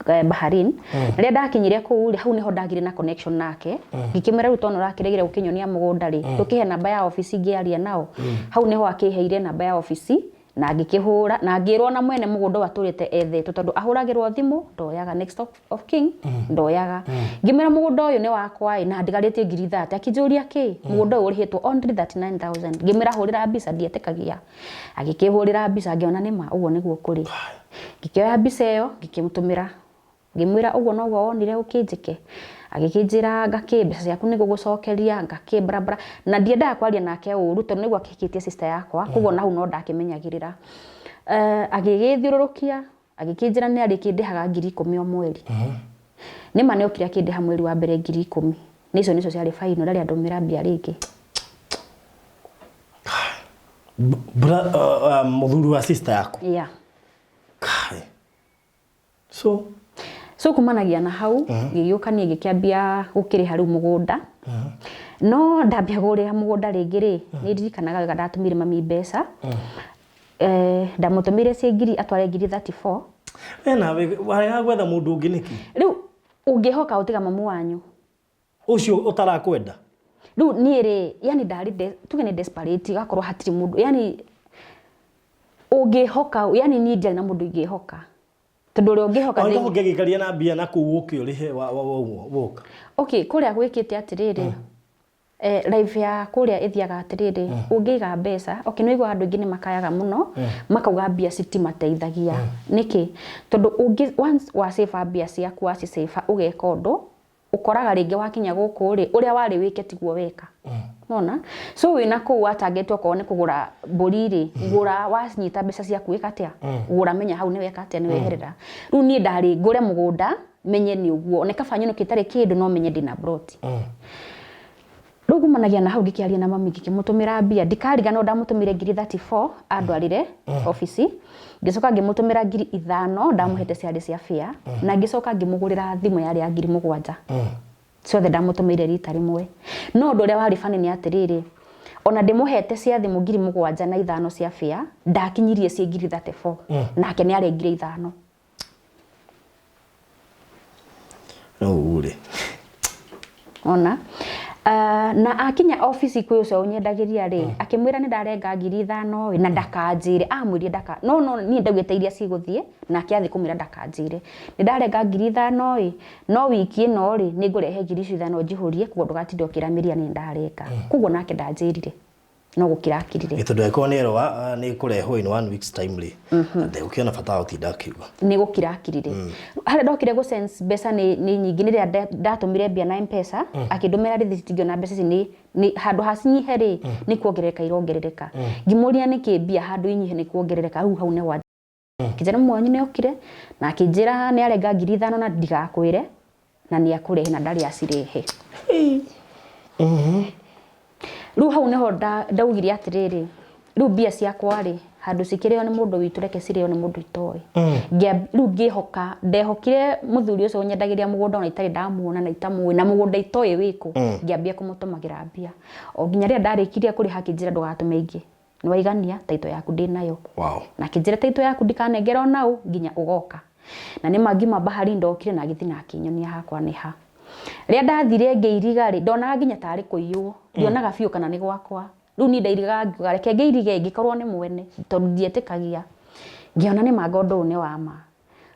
Bahrain. Rĩrĩa ndakinyire kũu rĩ, hau nĩho ndagire na connection nake. Ngĩkĩmwĩra rĩu tondũ ũrakĩregire gũkĩnyonia mũgũnda rĩ, ndũkĩhe namba ya obici ngĩaria nao. Hau nĩho akĩheire namba ya obici na ngĩkĩhũra na ngĩrwo na mwene mũgũnda ũyũ atũrĩte ethetwo tondũ ahũragĩrwo thimũ ndoyaga, next of kin ndoyaga. Ngĩmwĩra mũgũnda ũyũ nĩ wakwa ĩ na ndigarĩtie 30,000. Akĩnjũria kĩ, mũgũnda ũyũ ũrĩhĩtwo only 39,000. Ngĩmwĩra hũrĩra mbica ndietĩkagia. Agĩkĩhũrĩra mbica ngĩona nĩma ũguo nĩguo kũrĩ. Ngĩkĩoya mbica ĩyo ngĩkĩmũtũmĩra ngĩmwĩra ũguo noguo wonire ũkĩnjĩke. Agĩkĩnjĩra ngakĩ mbeca ciaku nĩ ngũgũcokeria ngakĩ barabara na ndiendaga kwaria nake ũru tondũ nĩguo akĩhikĩtie sister yakwa koguo na hau no ndakĩmenyagĩrĩra. Agĩgĩthiũrũrũkia agĩkĩnjĩra nĩ arĩkĩndĩhaga 10,000 o mweri. Nĩma nĩ okire akĩndĩha mweri wa mbere 10,000. Nĩ icio nĩcio ciarĩ final ndarĩ andũmĩra mbia rĩngĩ. Mũthuri wa sister yaku? Yeah. Kai. So So kumanagia na hau ngĩgĩũka niĩ ngĩkĩambia gũkĩrĩha rĩu mũgũnda. No ndambia kũrĩha mũgũnda rĩngĩ rĩ, nĩ ndirikanaga wega ndatũmĩire mami mbeca. Ndamũtũmĩire ciĩ ngiri atware 34,000. We nawe warega gwetha mũndũ ũngĩ nĩkĩ? Rĩu ũngĩhoka ũtiga mamu wanyu. Ũcio ũtarakwenda? Rĩu niĩ rĩ, yani ndarĩ tuge nĩ desperate gakorwo hatirĩ mũndũ, yani ũngĩhoka, yani niĩ ndiarĩ na mũndũ ingĩhoka. Tondũ ũrĩa ũngĩhoka Ona ũngĩgĩikaria na mbia na kũu ũke ũrĩhe woka. Okay, kũrĩa gwĩkĩte atĩrĩrĩ, life ya kũrĩa ĩthiaga atĩrĩrĩ, ũngĩiga mbeca, okay, nĩ ũiguaga andũ aingĩ nĩ makayaga mũno, makauga mbia citimateithagia. Nĩkĩ? Tondũ ũngĩ, once wa save mbia ciaku waci save ũgeka ũndũ, ũkoraga rĩngĩ wakinya gũkũ rĩ, ũrĩa warĩ wĩke tiguo weka. Nona? So wĩna kũu wa target okorwo nĩ kũgũra mbũri rĩ, gũra wanyita mbeca ciaku ĩka atĩa? Gũra menya hau nĩ weka atĩa nĩ weherera. Rĩu niĩ ndarĩ ngũre mũgũnda menye nĩ ũguo, ona kaba nyũnũke itarĩ kĩndũ no menye ndĩna plot. Rĩu kumanagia na hau ngĩkĩaria na mami ngĩkĩmũtũmĩra mbia, ndikariganĩrwo ndamũtũmĩire ngiri 34 andwarĩre obici, ngĩcoka ngĩmũtũmĩra 5000 ndamũhete ciarĩ cia fare, na ngĩcoka ngĩmũgũrĩra thimũ yarĩ ya 7000. Ciothe ndamũtũmĩire rita rĩmwe. No ũndũ ũrĩa warĩ funny nĩ atĩrĩrĩ, ona ndĩmũhete cia thimũ 7000 na ithano cia fare, ndakinyirie ciĩ 34,000, nake nĩ arengire ithano. Rĩu rĩ. Ona na akinya obici kwĩ ũcio ũnyendagĩria rĩ, akĩmwĩra nĩ ndarenga 5000 ĩ, na ndakanjĩre, amwĩrire ndaka, no no niĩ ndaugĩte iria cigũthiĩ, nake athiĩ kũmwĩra ndakanjĩre. Nĩ ndarenga 5000 ĩ, no wiki ĩno rĩ, nĩ ngũrehe ngiri icio ithano njihũrie, koguo ndũgatinde ũkĩra Mĩria nĩ ndarenga. Koguo nake ndanjĩrire. No gũkira akirire. Ĩ tondũ angĩkorwo nĩ erwo nĩ kũrehwo in one week's time rĩ, ndegũkĩona bata wa gũtinda akiuga. Nĩ gũkira akirire. Harĩa ndokire gũ sense mbeca nĩ nyingĩ nĩ rĩrĩa ndatũmire mbia na M-Pesa, akĩndũmĩra rĩthiti ngĩona mbeca ici nĩ handũ ha cinyihe rĩ, nĩ kuongerereka irongerereka. Ngĩmũria nĩkĩ mbia handũ inyihe nĩ kuongerereka, rĩu hau nĩho Kijana ũmwe wanyu nĩ okire na akĩnjĩra nĩ arenga 5000 na ndigakwĩre na nĩ akũrehe na ndarĩ acirehe. Rĩu hau nĩho ndaugire atĩrĩrĩ, rĩu mbia ciakwa rĩ, handũ cikĩrĩo nĩ mũndũ witũ reke cirĩo nĩ mũndũ itoĩ. Rĩu ngĩhoka, ndehokire mũthuri ũcio ũnyendagĩria mũgũnda ona itarĩ ndamuona na itamũĩ na mũgũnda itoĩ wĩkũ, ngĩambia kũmũtũmagĩra mbia. O nginya rĩrĩa ndarĩkirie kũrĩha akĩnjĩra ndũgatũme ingĩ. Nĩwaigania taito yaku ndĩnayo. Wow. Na akĩnjĩra taito yaku ndikanengere ona ũ nginya ũgoka. Na nĩma ngiuma bahari ndokire na agĩthiĩ na akĩnyonia hakwa nĩ ha. Rĩrĩa ndathire ngĩiriga rĩ, ndonaga nginya tarĩ kũiywo. Ndionaga biũ kana nĩ gwakwa. Rĩu niĩ ndairigaga ngiuga reke ngĩirige ingĩkorwo nĩ mwene tondũ ndietĩkagia. Ngĩona nĩma anga ũndũ ũyũ nĩ wa ma.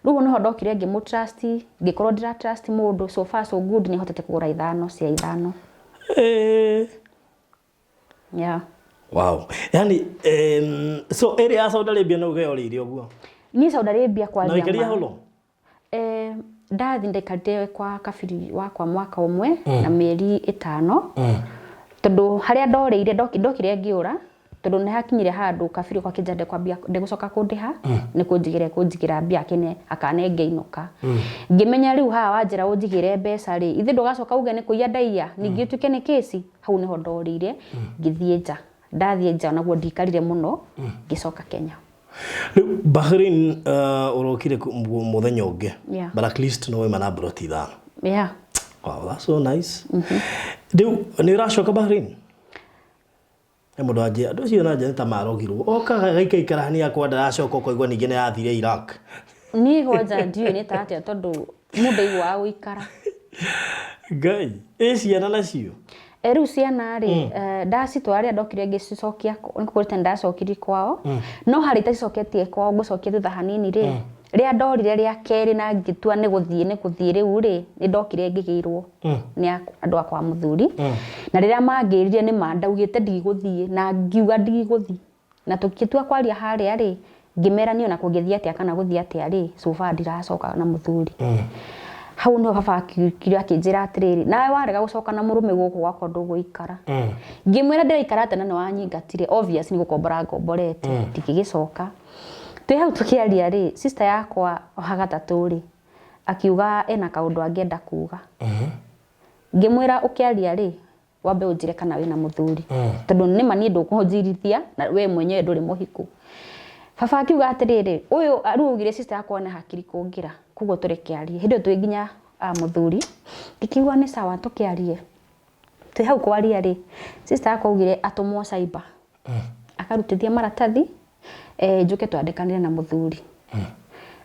Rĩu nĩho ndokire ngĩmũ trust, ngĩkorwo ndĩra trust mũndũ, so far so good nĩhotete kũgũra ithano cia ithano. Yeah. Wow. Yani so area ya Saudi Arabia no uge orĩire ũguo. Niĩ Saudi Arabia kwaria Na waikarire ma. how long? Ndathi ndaikarire kwa kabiri wakwa mwaka ũmwe na mĩeri ĩtano. Tondũ harĩa ndorĩire ndokire ngĩũra tondũ nĩ hakinyire handũ kabiri wakwa akĩnjĩra ndekwambia ndegũcoka kũndĩha nĩ kũnjigĩra ekũnjigĩra mbia akĩne akane ngĩinũka. Ngĩmenya rĩu haha wanjĩra ũnjigĩre mbeca rĩ, ithe ndũgacoka uge nĩ kũiya ndaiya ningĩ ũtuĩke nĩ kĩci. Hau nĩho ndorĩire ngĩthiĩ nja. Ndathiĩ nja naguo ndikarire mũno ngĩcoka Kenya. Rĩu Bahrain ũrokire mũthenya ũngĩ. Yeah. But at least no wauma na mburoti ithano. Yeah. Wow, that's so nice. Rĩu nĩ ũracoka Bahrain? He mũndũ wanjĩra, andũ acio na nja nĩ ta marogirwo. Okaga agaikaikara hanini akwa ndaracoka ũkaigua ningĩ nĩ arathire Iraq. Niĩ kwanja ndiũĩ nĩ ta atĩa tondũ mũndũ ndaiguaga gũikara. Ngai, ĩ ciana nacio? E rĩu ciana rĩ, ndacitwara rĩrĩa ndokire ngĩcicokia nĩkũrĩte ndacokirie kwao, no harĩa itacicoketie kwao ngũcokia thutha hanini rĩ, rĩrĩa ndorire rĩa kerĩ na ngĩtua nĩ gũthiĩ nĩ gũthiĩ rĩu rĩ, nĩ ndokire ngĩgĩrwo nĩ andũ a kwa mũthuri, na rĩrĩa mangĩrire nĩ ma ndaugĩte ndigũthiĩ na ngiuga ndigũthiĩ. Na tũgĩtua kwaria harĩa rĩ, ngĩmera niĩ ona kũngĩthiĩ atĩa kana gũthiĩ atĩa rĩ, so far ndiracoka na mũthuri. Hau nĩho baba akiukire akĩnjĩra atĩrĩrĩ, nawe warega gũcoka na mũrũme gũkũ gwakwa ndũgũikara. Ngĩmwĩra ndĩraikara atĩa na nĩ wanyingatire, obvious nĩ gũkombora ngomborete, ndingĩgĩcoka. Twĩ hau tũkĩaria rĩ, sister yakwa wa gatatũ rĩ, akiuga ena kaũndũ angĩenda kuga. Ngĩmwĩra ũkĩaria rĩ, wambe ũnjĩre kana wĩna mũthuri tondũ nĩma niĩ ndũkũnjirithia na we mwenyewe ndũrĩ mũhiku. Baba akiuga atĩrĩrĩ, ũyũ rĩu augire sister yakwa nĩ hakiri kũngĩra, koguo tũreke arie. Hĩndĩ ĩyo twĩ nginya a mũthuri, ngĩkiuga nĩ sawa tũkĩarie. Twĩ hau kwaria rĩ, sister yakwa augire atũmwo cyber, akarutithie maratathi, njũke twandĩkanĩre na mũthuri.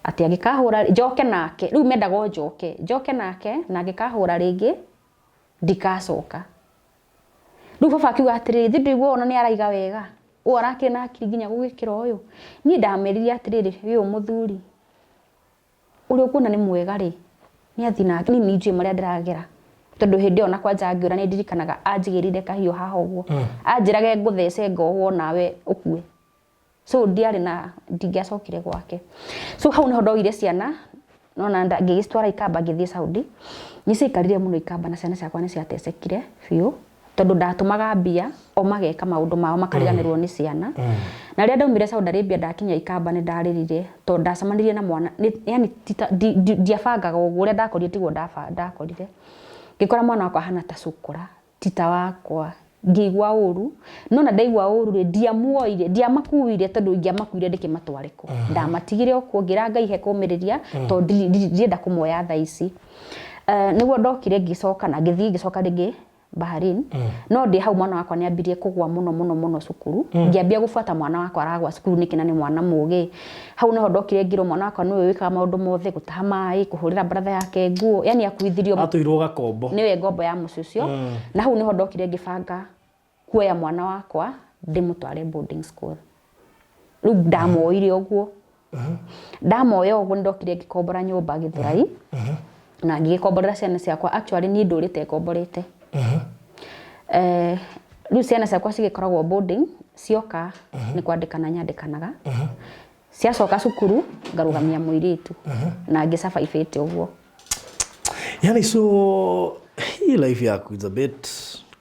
Atĩ angĩkahũra, njoke nake, rĩu mendaga o njoke, njoke nake na angĩkahũra rĩngĩ, ndikacoka. Rĩu baba akiuga atĩrĩrĩ, ithe ndũigua ona nĩ araiga wega, ũũ arakĩrĩ na hakiri nginya gũgĩkĩra ũyũ. Niĩ ndamerire atĩrĩrĩ, ũyũ mũthuri, Ũrĩa ũkuona nĩ mwega rĩ, nĩ athiĩ nake, niĩ nĩ njũĩ marĩa ndĩragera. Tondũ hĩndĩ ĩyo ona kwanja ngĩũra nĩ ndirikanaga anjigĩrĩire kahiũ haha ũguo. Anjĩraga ngũthece ngohwo nawe ũkue. So ndiarĩ na, ndingĩacokire gwake. So hau nĩho ndoire ciana, nona ngĩgĩcitwara Ikamba ngĩthiĩ Saudi. Nĩ ciaikarire mũno Ikamba na ciana ciakwa nĩ ciatecekire biũ. Tondũ ndatũmaga mbia, o mageka maũndũ mao makariganĩrwo nĩ ciana. Na rĩrĩa ndaumire Saudi Arabia ndakinya Ikamba nĩ ndarĩrire tondũ ndacemanirie na mwana, yani ndiabangaga ũguo, ũrĩa ndakorire tiguo ndakorire. Ngĩkora mwana wakwa ahana ta cũkũra, ti ta wakwa. Ngĩigua ũru, no ona ndaigua ũru rĩ, ndiamuoire, ndiamakuire tondũ ingĩamakuire ndĩkĩmatware kũ. Ndamatigire o kuo ngĩra Ngai he kũmĩrĩria tondũ ndirenda kũmoya thaa ici. Nĩguo ndokire ngĩcoka na ngĩthiĩ ngĩcoka rĩngĩ Bahrain. No ndĩ hau mwana wakwa nĩ ambirie kũgwa mũno mũno mũno cukuru. Ngĩambia gũbuata mwana wakwa aragwa cukuru nĩkĩ na nĩ mwana mũgĩ. Hau nĩho ndokire ngĩrwo mwana wakwa nĩwe wĩkaga maũndũ mothe, gũtaha maĩ, kũhũrĩra brother yake nguo, yani akuithirio. Atuirwo gakombo. Nĩwe ngombo ya mũciĩ ũcio. Na hau nĩho ndokire ngĩbanga kuoya mwana wakwa ndĩmũtware boarding school. Rĩu ndamuoire ũguo. Ndamoya ũguo nĩndokire ngĩkombora nyũmba Gĩthũrai na ngĩgĩkomborera ciana ciakwa. Actually niĩ ndũrĩte ngomborete. Eh, rĩu ciana ciakwa cigĩkoragwo boarding, cioka nĩ kwandĩkana nyandĩkanaga. Ciacoka cukuru ngarũgamia mũirĩtu na ngĩ survive ũguo. Yani so hii life yaku is a bit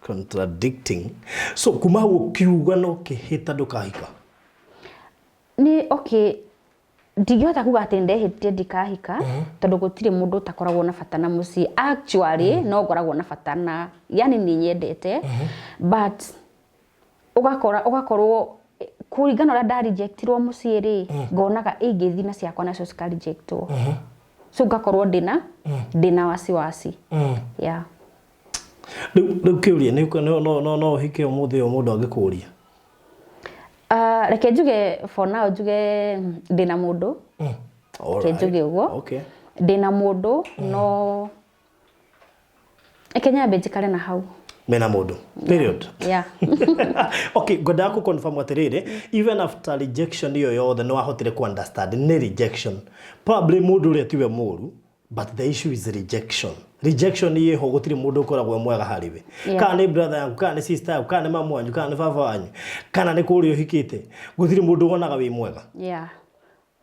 contradicting. So kuma hau ũkiuga no kĩhĩta ndũkahika. Nĩ okay, ndingĩhota kuga atĩ ndehĩtire ndikahika tondũ gũtirĩ mũndũ ũtakoragwo na bata na mũciĩ. Actually no ngoragwo na bata na yani nĩ nyendete but ũgakora ũgakorwo kũringana ũrĩa nda rejectirwo mũciĩ rĩ, ngonaga ingĩthiĩ na ciakwa nacio cika rejectwo. So ngakorwo ndĩna wasiwasi. Yeah. Rĩu kĩũria nĩ no no no no ũhike ũmũthĩ ũyũ mũndũ angĩkũria? Reke njuge for now njuge ndĩna mũndũ. Reke njuge ũguo. Ndĩna mũndũ no reke nyambe njikare na hau. Mena mũndũ. Period. Yeah. Okay, ngwendaga kũ confirm atĩrĩrĩ, even after rejection ĩyo yothe nĩ wahotire kũ understand nĩ rejection. Probably mũndũ ũrĩa tiwe mũru, but the issue is rejection. Rejection ĩho gũtirĩ mũndũ ũkoragwo e mwega harĩ we. Kana nĩ brother yaku, kana nĩ sister yaku, kana nĩ mamu wanyu, kana nĩ baba wanyu, kana nĩ kũrĩa ũhikĩte, gũtirĩ mũndũ wonaga wĩ mwega. Yeah.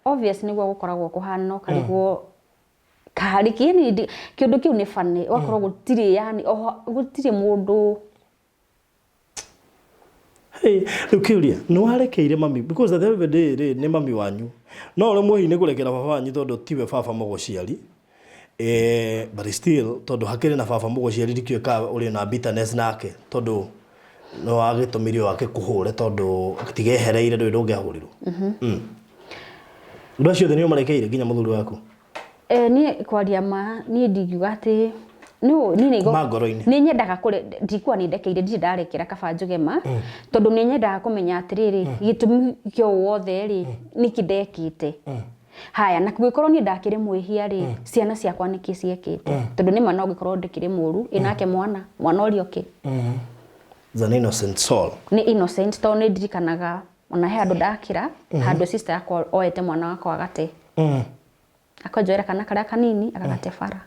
Obvious nĩguo gũkoragwo kũhana ũkarigwo karĩ kĩni kĩũndũ kĩu nĩ funny ũgakorwo gũtirĩ yani oho gũtirĩ mũndũ. Hey, rĩu kĩũria nĩ warekeire mami because at the end of the day rĩ nĩ mami wanyu no ũremwo hihi nĩ kũrekera baba wanyu tondũ tiwe baba mũgũciari eh, but still tondũ hakĩrĩ na baba mũgũciari ndikĩũĩ kana ũrĩ na bitterness nake tondũ nĩ wagĩtũmire ũyũ akĩkũhũre tondũ tigehereire ndũĩ ndũngĩahũrirwo. Andũ acio othe nĩ ũmarekeire nginya mũthuri waku? Eh, niĩ kwaria ma niĩ ndingiuga atĩ no niĩ nĩ Kuma ngoro-inĩ. Nĩ nyendaga kũre ndikuwa nĩ ndekeire ndirĩ ndarekera kaba njuge ma tondũ nĩ nyendaga kũmenya atĩrĩrĩ gĩtũmi kĩa ũũ wothe rĩ nĩkĩ ndekĩte. Haya na kũngĩkorwo niĩ ndakĩrĩ mwĩhia rĩ ciana ciakwa nĩkĩ ciekĩte tondũ nĩma no ngĩkorwo ndĩkĩrĩ mũru ĩ nake mwana mwana ũrĩa ũkĩ Is an innocent soul. Nĩ innocent tondũ nĩ ndirikanaga ona he handũ ndakĩra handũ sister yakwa oete mwana wakwa agate akanjoera kana karĩa kanini agagate bara.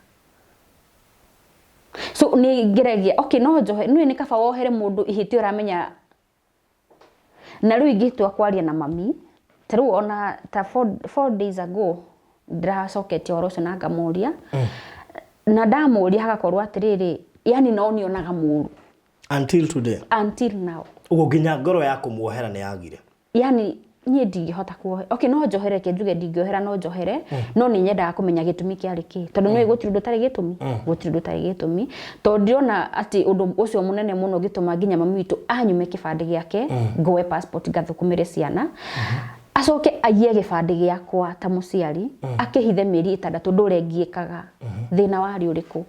So nĩ ngeragia okay no njohe nĩ nĩ kaba wohere mũndũ ihĩtia ũramenya na rĩu ingĩtua kwaria na mami ta rĩu ona ta 4 days ago ndĩracoketie ũhoro ũcio na ngamũria na ndamũria hagakorwo atĩrĩrĩ yani no nĩonaga mũru. Until today. Until now. Ũguo nginya ngoro ya kũmuohera nĩ yagire. Yani niĩ ndingĩhota kuohe okay no njohere reke njuge ndingĩohera no njohere no nĩ nyendaga kũmenya gĩtũmi kĩarĩ kĩ tondũ nĩũĩ gũtirĩ ũndũ ũtarĩ gĩtũmi gũtirĩ ũndũ ũtarĩ gĩtũmi tondũ ndĩrona atĩ ũndũ ũcio mũnene mũno ũngĩtũma nginya mami witũ anyume kĩbandĩ gĩake ngoe passport ngathũkũmĩre ciana acoke aiye gĩbandĩ gĩakwa ta mũciari akĩhithe mĩeri 6 ndũre ngiĩkaga thĩna warĩ ũrĩkũ.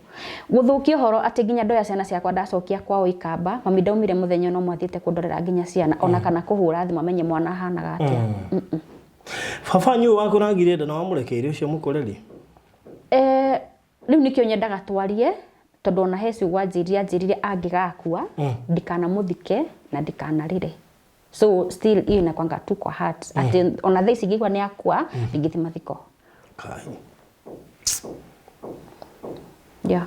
Gũthũkia ũhoro atĩ nginya ndoya ciana ciakwa ndacokia kwao Ikamba, mami ndaumire mũthenya ona ũmwe athiĩte kũndorera nginya ciana ona kana kũhũra thimũ amenye mwana ahanaga atĩa. Baba wanyu ũyũ wakũrangire nda na wamũrekeire ũcio mũkũreri? Eh, rĩu nĩkĩo nyendaga twarie tondũ ona he ciugo anjĩrire anjĩrire angĩgakua ndikanamũthike na ndikanarĩre. So still hiyo inakwanga tu kwa heart atĩ ona thaa ici ingĩigua nĩ akua ndingĩthiĩ mathiko. Kai. Yeah.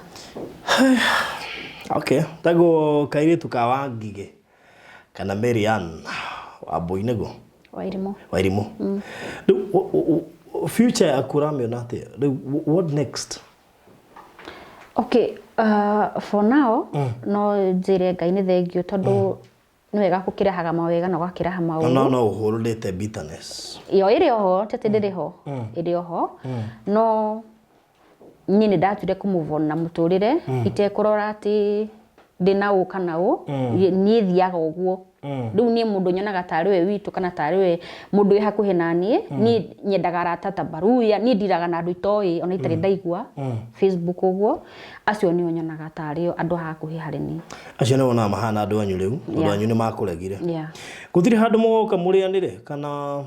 Okay, tagwo kairĩtu ka Wangigĩ kana Mary Ann Wambui nĩguo? Wairimũ. Wairimũ. Rĩu future yaku ũramĩona atĩa? Rĩu what next? Okay, for now no njĩre Ngai nĩ thengiũ tondũ nĩ wega gũkĩrehaga mawega na ũgakĩreha maũru. No no ũhũrũrĩte bitterness. Yo ĩrĩ oho, ti atĩ ndĩrĩ ho, ĩrĩ oho, no niĩ nĩ ndatuire kũ move on na mũtũrĩre itekũrora atĩ ndĩna ũ kana ũ, niĩ thiaga ũguo. Rĩu niĩ mũndũ nyonaga tarĩ we witũ kana tarĩ we mũndũ wĩ hakuhĩ na niĩ, niĩ nyendaga arata ta Baruya, niĩ ndiraga na andũ itoĩ ona itarĩ ndaigua Facebook ũguo, acio nĩo nyonaga tarĩ o andũ a hakuhĩ harĩ niĩ. Acio nĩ wonaga mahana andũ anyu rĩu, tondũ anyu nĩ makũregire. Gũtirĩ handũ mũgoka mũrĩanĩre kana?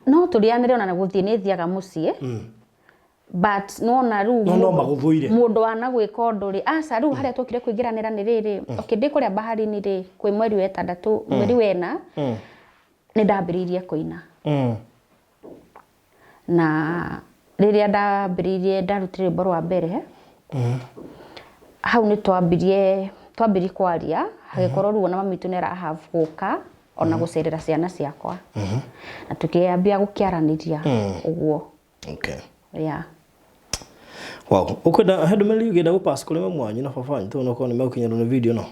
No tũrĩanĩre ona gũthiĩ nĩ thiaga mũciĩ. But nĩwona rĩu No no magũthũire. Mũndũ wanagwĩka ũndũ rĩ, aca rĩu harĩa twokire kũingĩranĩra nĩ rĩrĩ, okay ndĩ kũrĩa baharini rĩ, kwĩ mweri wa ĩtandatũ, mweri wa ĩna, nĩ ndambĩrĩirie kũina. Na rĩrĩa ndambĩrĩirie ndarutire rwĩmbo rwa mbere, hau nĩ twambirie twambirie kwaria, hagĩkorwo rĩu ona mami witũ nĩ ara have gũka ona gũcerera ciana ciakwa. Na tũkĩambia gũkĩaranĩria ũguo. Okay. Yeah. Wow. Ukwenda he ndũmĩrĩri ũngĩenda gũ pass kũrĩ mamu wanyu na baba wanyu tondũ okorwo nĩ megũkinyĩrwo nĩ video ĩno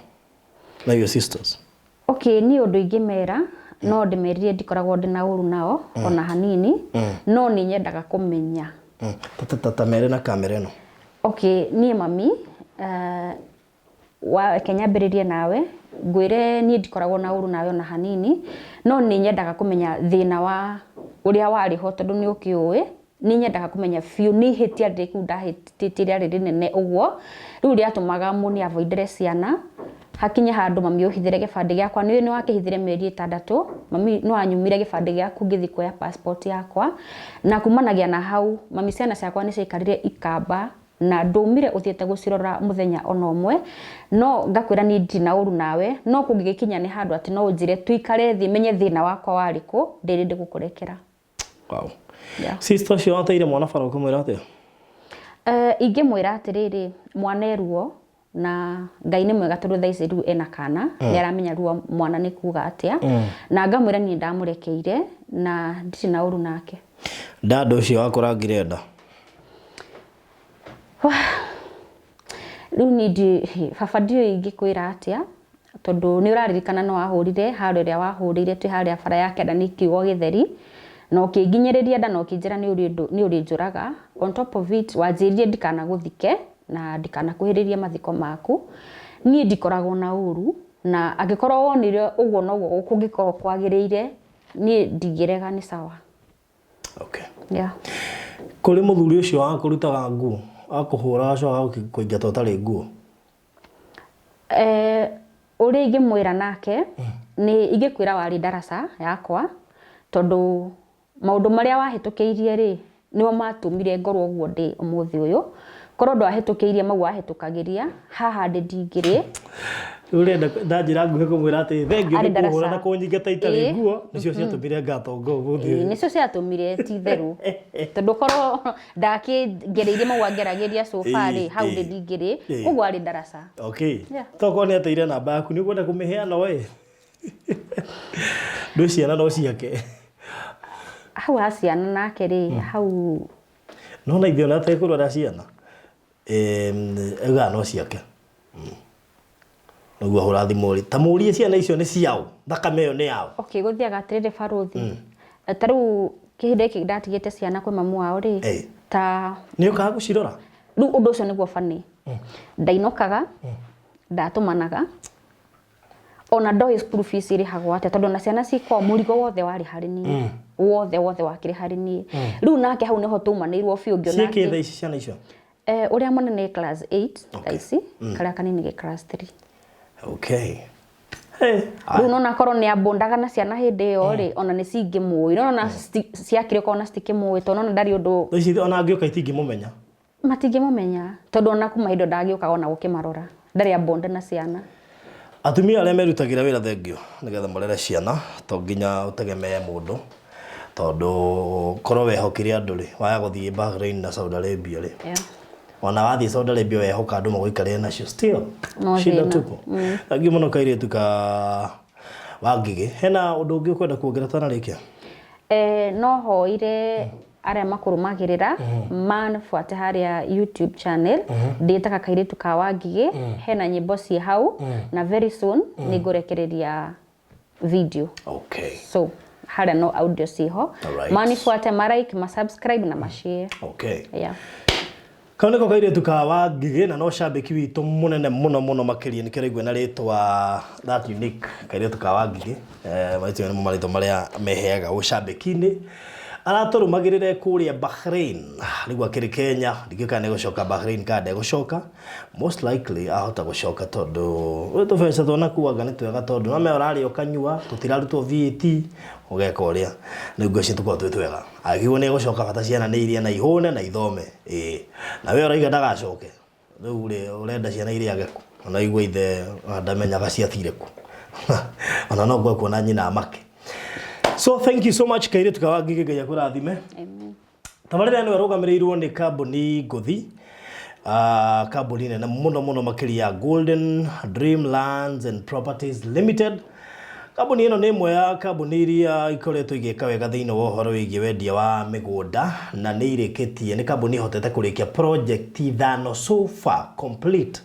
na your sisters. Okay, niĩ ũndũ ingĩmera no ndĩmerire ndikoragwo ndĩ na ũru nao ona hanini, no nĩ nyendaga kũmenya. Ta mere na kamera ĩno. Okay, niĩ mami, wa reke nyambĩrĩrie nawe ngwĩre niĩ ndikoragwo na ũru nawe ona hanini, no nĩ nyendaga kũmenya thĩna wa ũrĩa warĩ ho tondũ nĩ ũkĩũĩ, nĩ nyendaga kũmenya biũ nĩ ihĩtia rĩrĩkũ ndahĩtĩtie rĩarĩ rĩnene ũguo, rĩu rĩatũmaga mũni avoidere ciana, hakinye handũ mami ũhithĩre gĩbandĩ gĩakwa, nĩ ũĩ nĩ wakĩhithire mĩeri ĩtandatũ, mami nĩ wanyumire gĩbandĩ gĩaku ngĩthiĩ kuoya passport yakwa, na kumanagia na hau, mami ciana ciakwa nĩ ciaikarire ikamba na ndũmire ũthiĩte gũcirora mũthenya ona ũmwe, no ngakwĩra niĩ ndirĩ na ũru nawe, no kũngĩgĩkinya nĩ handũ atĩ no ũnjĩre tũikare thĩ menye thĩna wakwa warĩ kũ, ndĩrĩ ndĩgũkũrekera. Wow. Yeah. Sister ũcio wateire mwana bara ũkũmwĩra atĩa? Ingĩmwĩra atĩrĩrĩ, mwana e ruo na Ngai nĩ mwega tondũ thaa ici rĩu ena kana, nĩ aramenya ruo mwana nĩ kuga atĩa, na ngamwĩra niĩ ndamũrekeire na ndirĩ na ũru nake. Dad ũcio wakũrangire nda? Rĩu niĩ ndi baba ndiũĩ ingĩkwĩra atĩa tondũ nĩ ũraririkana no wahũrire haro ĩrĩa wahũrĩire twĩ harĩa bara ya kĩanda nĩ kiugo gĩtheri na ũkĩnginyĩrĩria nda na ũkĩnjĩra nĩ ũrĩnjũraga. On top of it wanjĩrire ndikanagũthike na ndikanakuhĩrĩrie mathiko maku. Niĩ ndikoragwo na ũru na angĩkorwo wonire ũguo noguo kũngĩkorwo kwagĩrĩire niĩ ndingĩrega, nĩ sawa. Okay. Yeah. Kũrĩ mũthuri ũcio wakũrutaga nguo, akũhũra acoka kũingata ũtarĩ nguo? Ũrĩa ingĩmwĩra nake nĩ ingĩkwĩra warĩ ndaraca yakwa tondũ maũndũ marĩa wahĩtũkĩirie rĩ nĩmo matũmire ngorwo ũguo ndĩ ũmũthĩ ũyũ. Korwo ndwahĩtũkĩirie mau wahĩtũkagĩria haha ndĩ ndingĩrĩ. Rĩu ũrenda na njĩra nguhĩ kũmwĩra atĩ thengiũ Arĩ nĩ kũhũra ndaraca. na kũnyingata itarĩ nguo nĩcio ciatũmire ngatonga ũmũthĩ ũyũ. Nĩcio ciatũmire ti itherũ tondũ korwo ndakĩgereirie mau angeragĩria so far rĩ hau ndĩ ndingĩrĩ, koguo arĩ ndaraca. Okay. Yeah. Tokorwo nĩ ateire namba yaku nĩ ũkwenda kũmĩheana we? Ndũ ciana no ciake. Hau ha ciana nake rĩ hau No na ithuĩ ona atekũrora ciana augaga no ciake. Nĩguo ahũra thimũ rĩ ta mũrie ciana icio nĩ ciao, thakame ĩyo nĩ yao. Okay, gũthiaga atĩrĩrĩ barũthi, ta rĩu kĩhinda gĩkĩ ndatigĩte ciana kwĩ mamu wao rĩ, ta Nĩ ũkaga gũcirora? Rĩu ũndũ ũcio nĩguo bani. Ndainũkaga, ndatũmanaga, ona ndoĩ school fees ĩrĩhagwo atĩa tondũ ona ciana ci kwao mũrigo wothe warĩ harĩ niĩ. Wothe wothe wakĩrĩ harĩ niĩ. Rĩu nake hau nĩho taumanĩirwo biũ ngĩona Ciĩkĩ atĩ thaa ici ciana icio? Ũrĩa mũnene class 8 thaa ici, karĩa kanini ge class 3. Okay. Hey. Rĩu nona korwo nĩ ambũndaga na ciana hĩndĩ ĩyo rĩ, ona nĩ cingĩmũĩ. No ona ciakire korwo ona citikĩmũĩ tondũ nona ndarĩ ũndũ. Thaa ici ona angĩũka itingĩmũmenya. Matingĩmũmenya tondũ ona kuma hĩndĩ ĩyo ndagĩũkaga ona gũkĩmarora. Ndarĩ ambonde na ciana. Atumia arĩa merutagĩra wĩra thengio nĩgetha marere ciana to nginya ũtegemee mũndũ tondũ korwo wehokire andũ rĩ waya gũthiĩ Bahrain na Saudi Arabia rĩ Yeah. Ona wathiĩ Saudi Arabia wehoka andũ magũikarĩre nacio still No shida thĩna. tupu. Thank you mũno kairĩtu ka Wangigĩ. Hena ũndũ ũngĩ ũkwenda kuongerera twanarĩkia? No hoire arĩa makũrũmagĩrĩra manbuate harĩa YouTube channel ndĩtaga Kairĩtu ka Wangigĩ. Hena nyĩmbo ciĩ hau na very soon nĩ ngũrekereria video. So harĩa no audio ciho. Manibuate, ma like, ma subscribe na ma share. Yeah. Kau nĩko kairĩtu ka Wangigĩ na no cambĩki witũ mũnene mũno mũno makĩria, nĩkĩo ũraigua na rĩtwa that unique, kairĩtu ka Wangigĩ. Marĩtwa nĩmo marĩtwa marĩa meheaga ũcambĩki-inĩ. Aratũrũmagĩrĩre kũrĩa Bahrain, rĩu akĩrĩ Kenya, ndikĩũĩ kana nĩegũcoka Bahrain kana ndegũcoka. Most likely ahota gũcoka tondũ ũyũ tũbeca twanakuanga nĩ twega, tondũ no menya ũrarĩa ũkanyua, tũtirarutwo VAT, ũgeka ũrĩa rĩu ngwĩciria tũkoragwo twĩ twega. Angĩkorwo nĩ egũcoka, bata ciana nĩ irie na ihũne na ithome, ĩĩ. Na we ũrauga ndagacoke, rĩu rĩ, ũrenda ciana irĩage kũ? Ona igua ithe ona ndamenyaga ciathire kũ, ona no ngwe kuona nyina amake. So thank you so much, kairĩtu ka Wangigĩ, Ngai akũrathime. Amen. Tabarĩra ĩno ĩrũgamĩrĩirwo nĩ kambuni ngũthi, kambuni nene mũno mũno makĩria ya Golden Dream Lands and Properties Limited. Kambuni ĩno nĩ ĩmwe ya kambuni iria ikoretwo igĩka wega thĩinĩ wa ũhoro wĩgiĩ wendia wa mĩgũnda, na nĩ irĩkĩtie, nĩ kambuni ĩhotete kũrĩkia project ithano so far complete: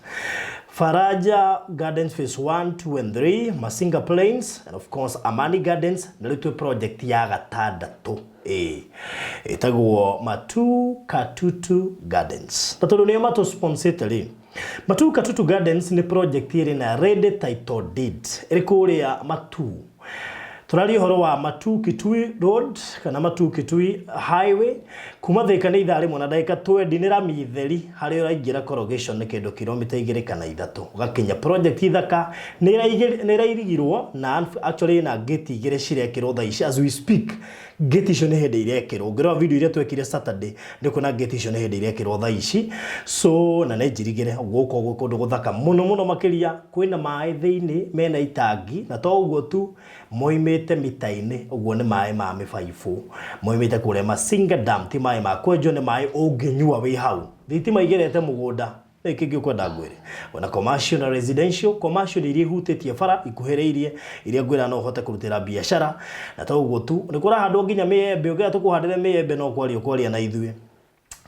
Faraja Gardens phase 1, 2 and 3, Masinga Plains and of course Amani Gardens, na rĩu twĩ project ya gatandatũ, ĩĩ, ĩtagwo Matu Katutu Gardens. Na tondũ nĩo matũ-sponsete rĩ, Matu Katutu Gardens nĩ project ĩrĩ na ready title deed, ĩrĩ kũrĩa Matu. Tũraria ũhoro wa Matu Kitui Road kana Matu Kitui Highway. Kuma Thika nĩ ithaa rĩmwe na ndagĩka 20, nĩ rami theri. Harĩa ũraingĩra corrugation nĩ kĩndũ kilomita 2 kana 3 ũgakinya. Project thaka nĩ ĩrairigirwo na actually ĩna gate igĩrĩ cirekĩrwo thaa ici as we speak. Gate icio nĩ hĩndĩ irekĩrwo. Ũngĩrora video iria twekire Saturday, nĩ ũkuona gate icio nĩ hĩndĩ irekĩrwo thaa ici. So na nĩ njirigĩre gũkũ gwĩ kũndũ gũthaka mũno mũno makĩria. Kwĩna maĩ thĩinĩ mena itangi, na to ũguo tu, moimĩte mita-inĩ, ũguo nĩ maĩ ma mĩbaibũ moimĩte kũrĩa Masinga Dam, ti maĩ ma kwenjwo, nĩ maĩ ũngĩnyua wĩ hau. Thitima igerete mũgũnda. Nĩ kĩngĩ ũkwenda ngwĩre? Ona commercial na residential. Commercial nĩ iria ihutĩtie bara ikuhĩrĩirie, iria ngwĩra no ũhote kũrutĩra biacara. Na to ũguo tu, nĩ kũrahandwo nginya mĩembe. Ũngĩenda tũkũhandĩre mĩembe, no kwaria ũkwaria na ithuĩ.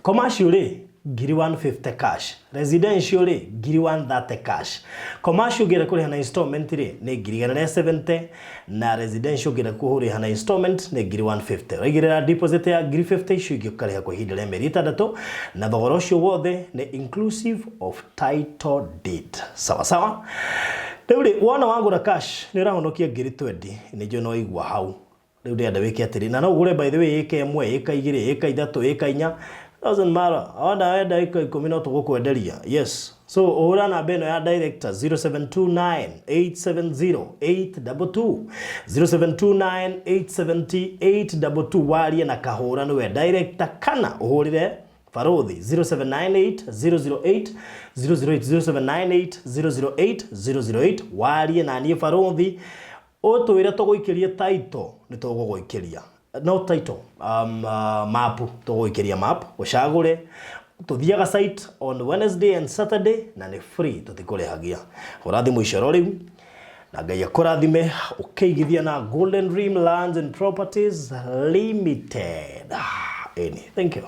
Commercial rĩ, ngiri 150 cash. Residential rĩ, ngiri 130 cash. Commercial ũngĩenda kũrĩha na installment rĩ, nĩ ngiri 170, na residential ũngĩenda kũrĩha na installment nĩ ngiri 150. Ũraigĩrĩra deposit ya ngiri 50, icio ingĩ ũkarĩha kwa ihinda rĩa mĩeri 6, na thogora ũcio wothe nĩ inclusive of title deed. Sawa sawa. Rĩu rĩ, wona wagũra cash nĩ ũrahonokia ngiri 20, nĩ njũĩ no igua hau. Rĩu ndĩrenda wĩke atĩrĩ, na no ũgũre by the way ĩka 1, ĩka 2, ĩka 3, ĩka 4, doesn't matter. Ona wenda ĩka 10 no tũgũkwenderia. Yes. So ũhũra namba ĩno ya director, 0729 870 822, 0729 870 822, warie na Kahũra, nĩwe director, kana ũhũrĩre Barothi 0798 008 008, 0798 008 008, warie na niĩ Barothi, ũtwĩre tũgũikĩrie title, nĩ tũgũgũikĩria. No title, map, tũgũikĩria map ũcagũre. Tũthiaga site on Wednesday and Saturday na nĩ free, tũtikũrĩhagia. Hũra thimũ icoro rĩu na Ngai akũrathime ũkĩigithia na Golden Dream Lands and Properties Limited. Ĩni, thank you.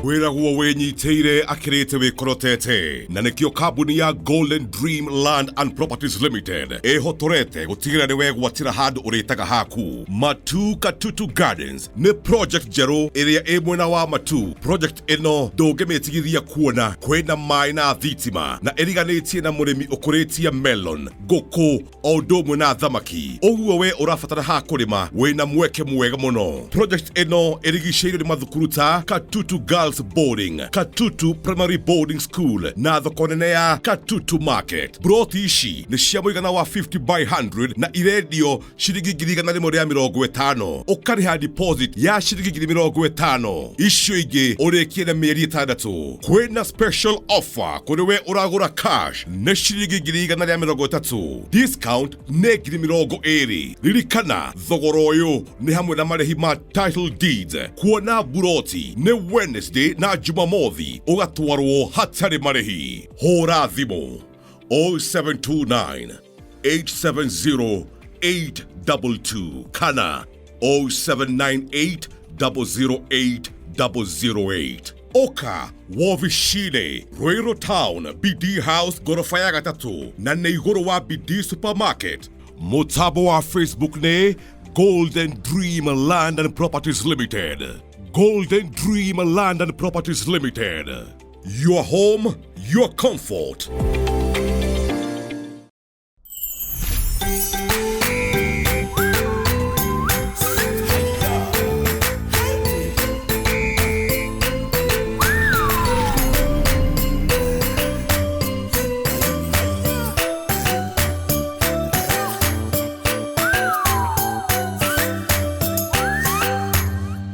Wĩragwo wĩnyitĩire akĩrĩte wĩkorotete, na nĩkĩo kambuni ya Golden Dream Land and Properties Limited ĩhotorete gũtigĩrĩra nĩ wegwatĩra handũ ũrĩtaga haku. Matu Katutu Gardens nĩ project njerũ ĩrĩa ĩ mwena wa Matu. Project ĩno ndũngĩmĩtigithia kuona kwĩna maĩ na thitima, na ĩriganĩtie na mũrĩmi ũkũrĩtie melon, ngũkũ, o ũndũ ũmwe na thamaki. Ũguo we ũrabatara ha kũrĩma, wĩna mweke mwega mũno. Project ĩno ĩrigicĩirio nĩ mathukuru ta Katutu Girls Boarding, Katutu Primary Boarding School na thoko nene ya Katutu Market. Broti ici nĩ cia mũigana wa 50 by 100 na irendio ciringi 150,000. Ũkarĩha deposit ya ciringi 50,000, icio ingĩ ũrĩkie na mĩeri 6. Kwĩna special offer kũrĩ we ũragũra cash, nĩ ciringi 130,000, discount nĩ 20,000. Ririkana thogora ũyũ nĩ hamwe na marĩhi ma title deeds. Kuona buroti nĩ Wednesday. Friday na Jumamothi ũgatwarwo hatarĩ marĩhi. Hũra thimũ 0729 870 822 kana 0798 008 008. Oka wovicine Ruiru Town, BD House gorofa ya gatatũ na nĩ igũrũ wa BD Supermarket. Mũtambo wa Facebook nĩ Golden Dream Land and Properties Limited. Golden Dream Land and Properties Limited. Your home, your comfort.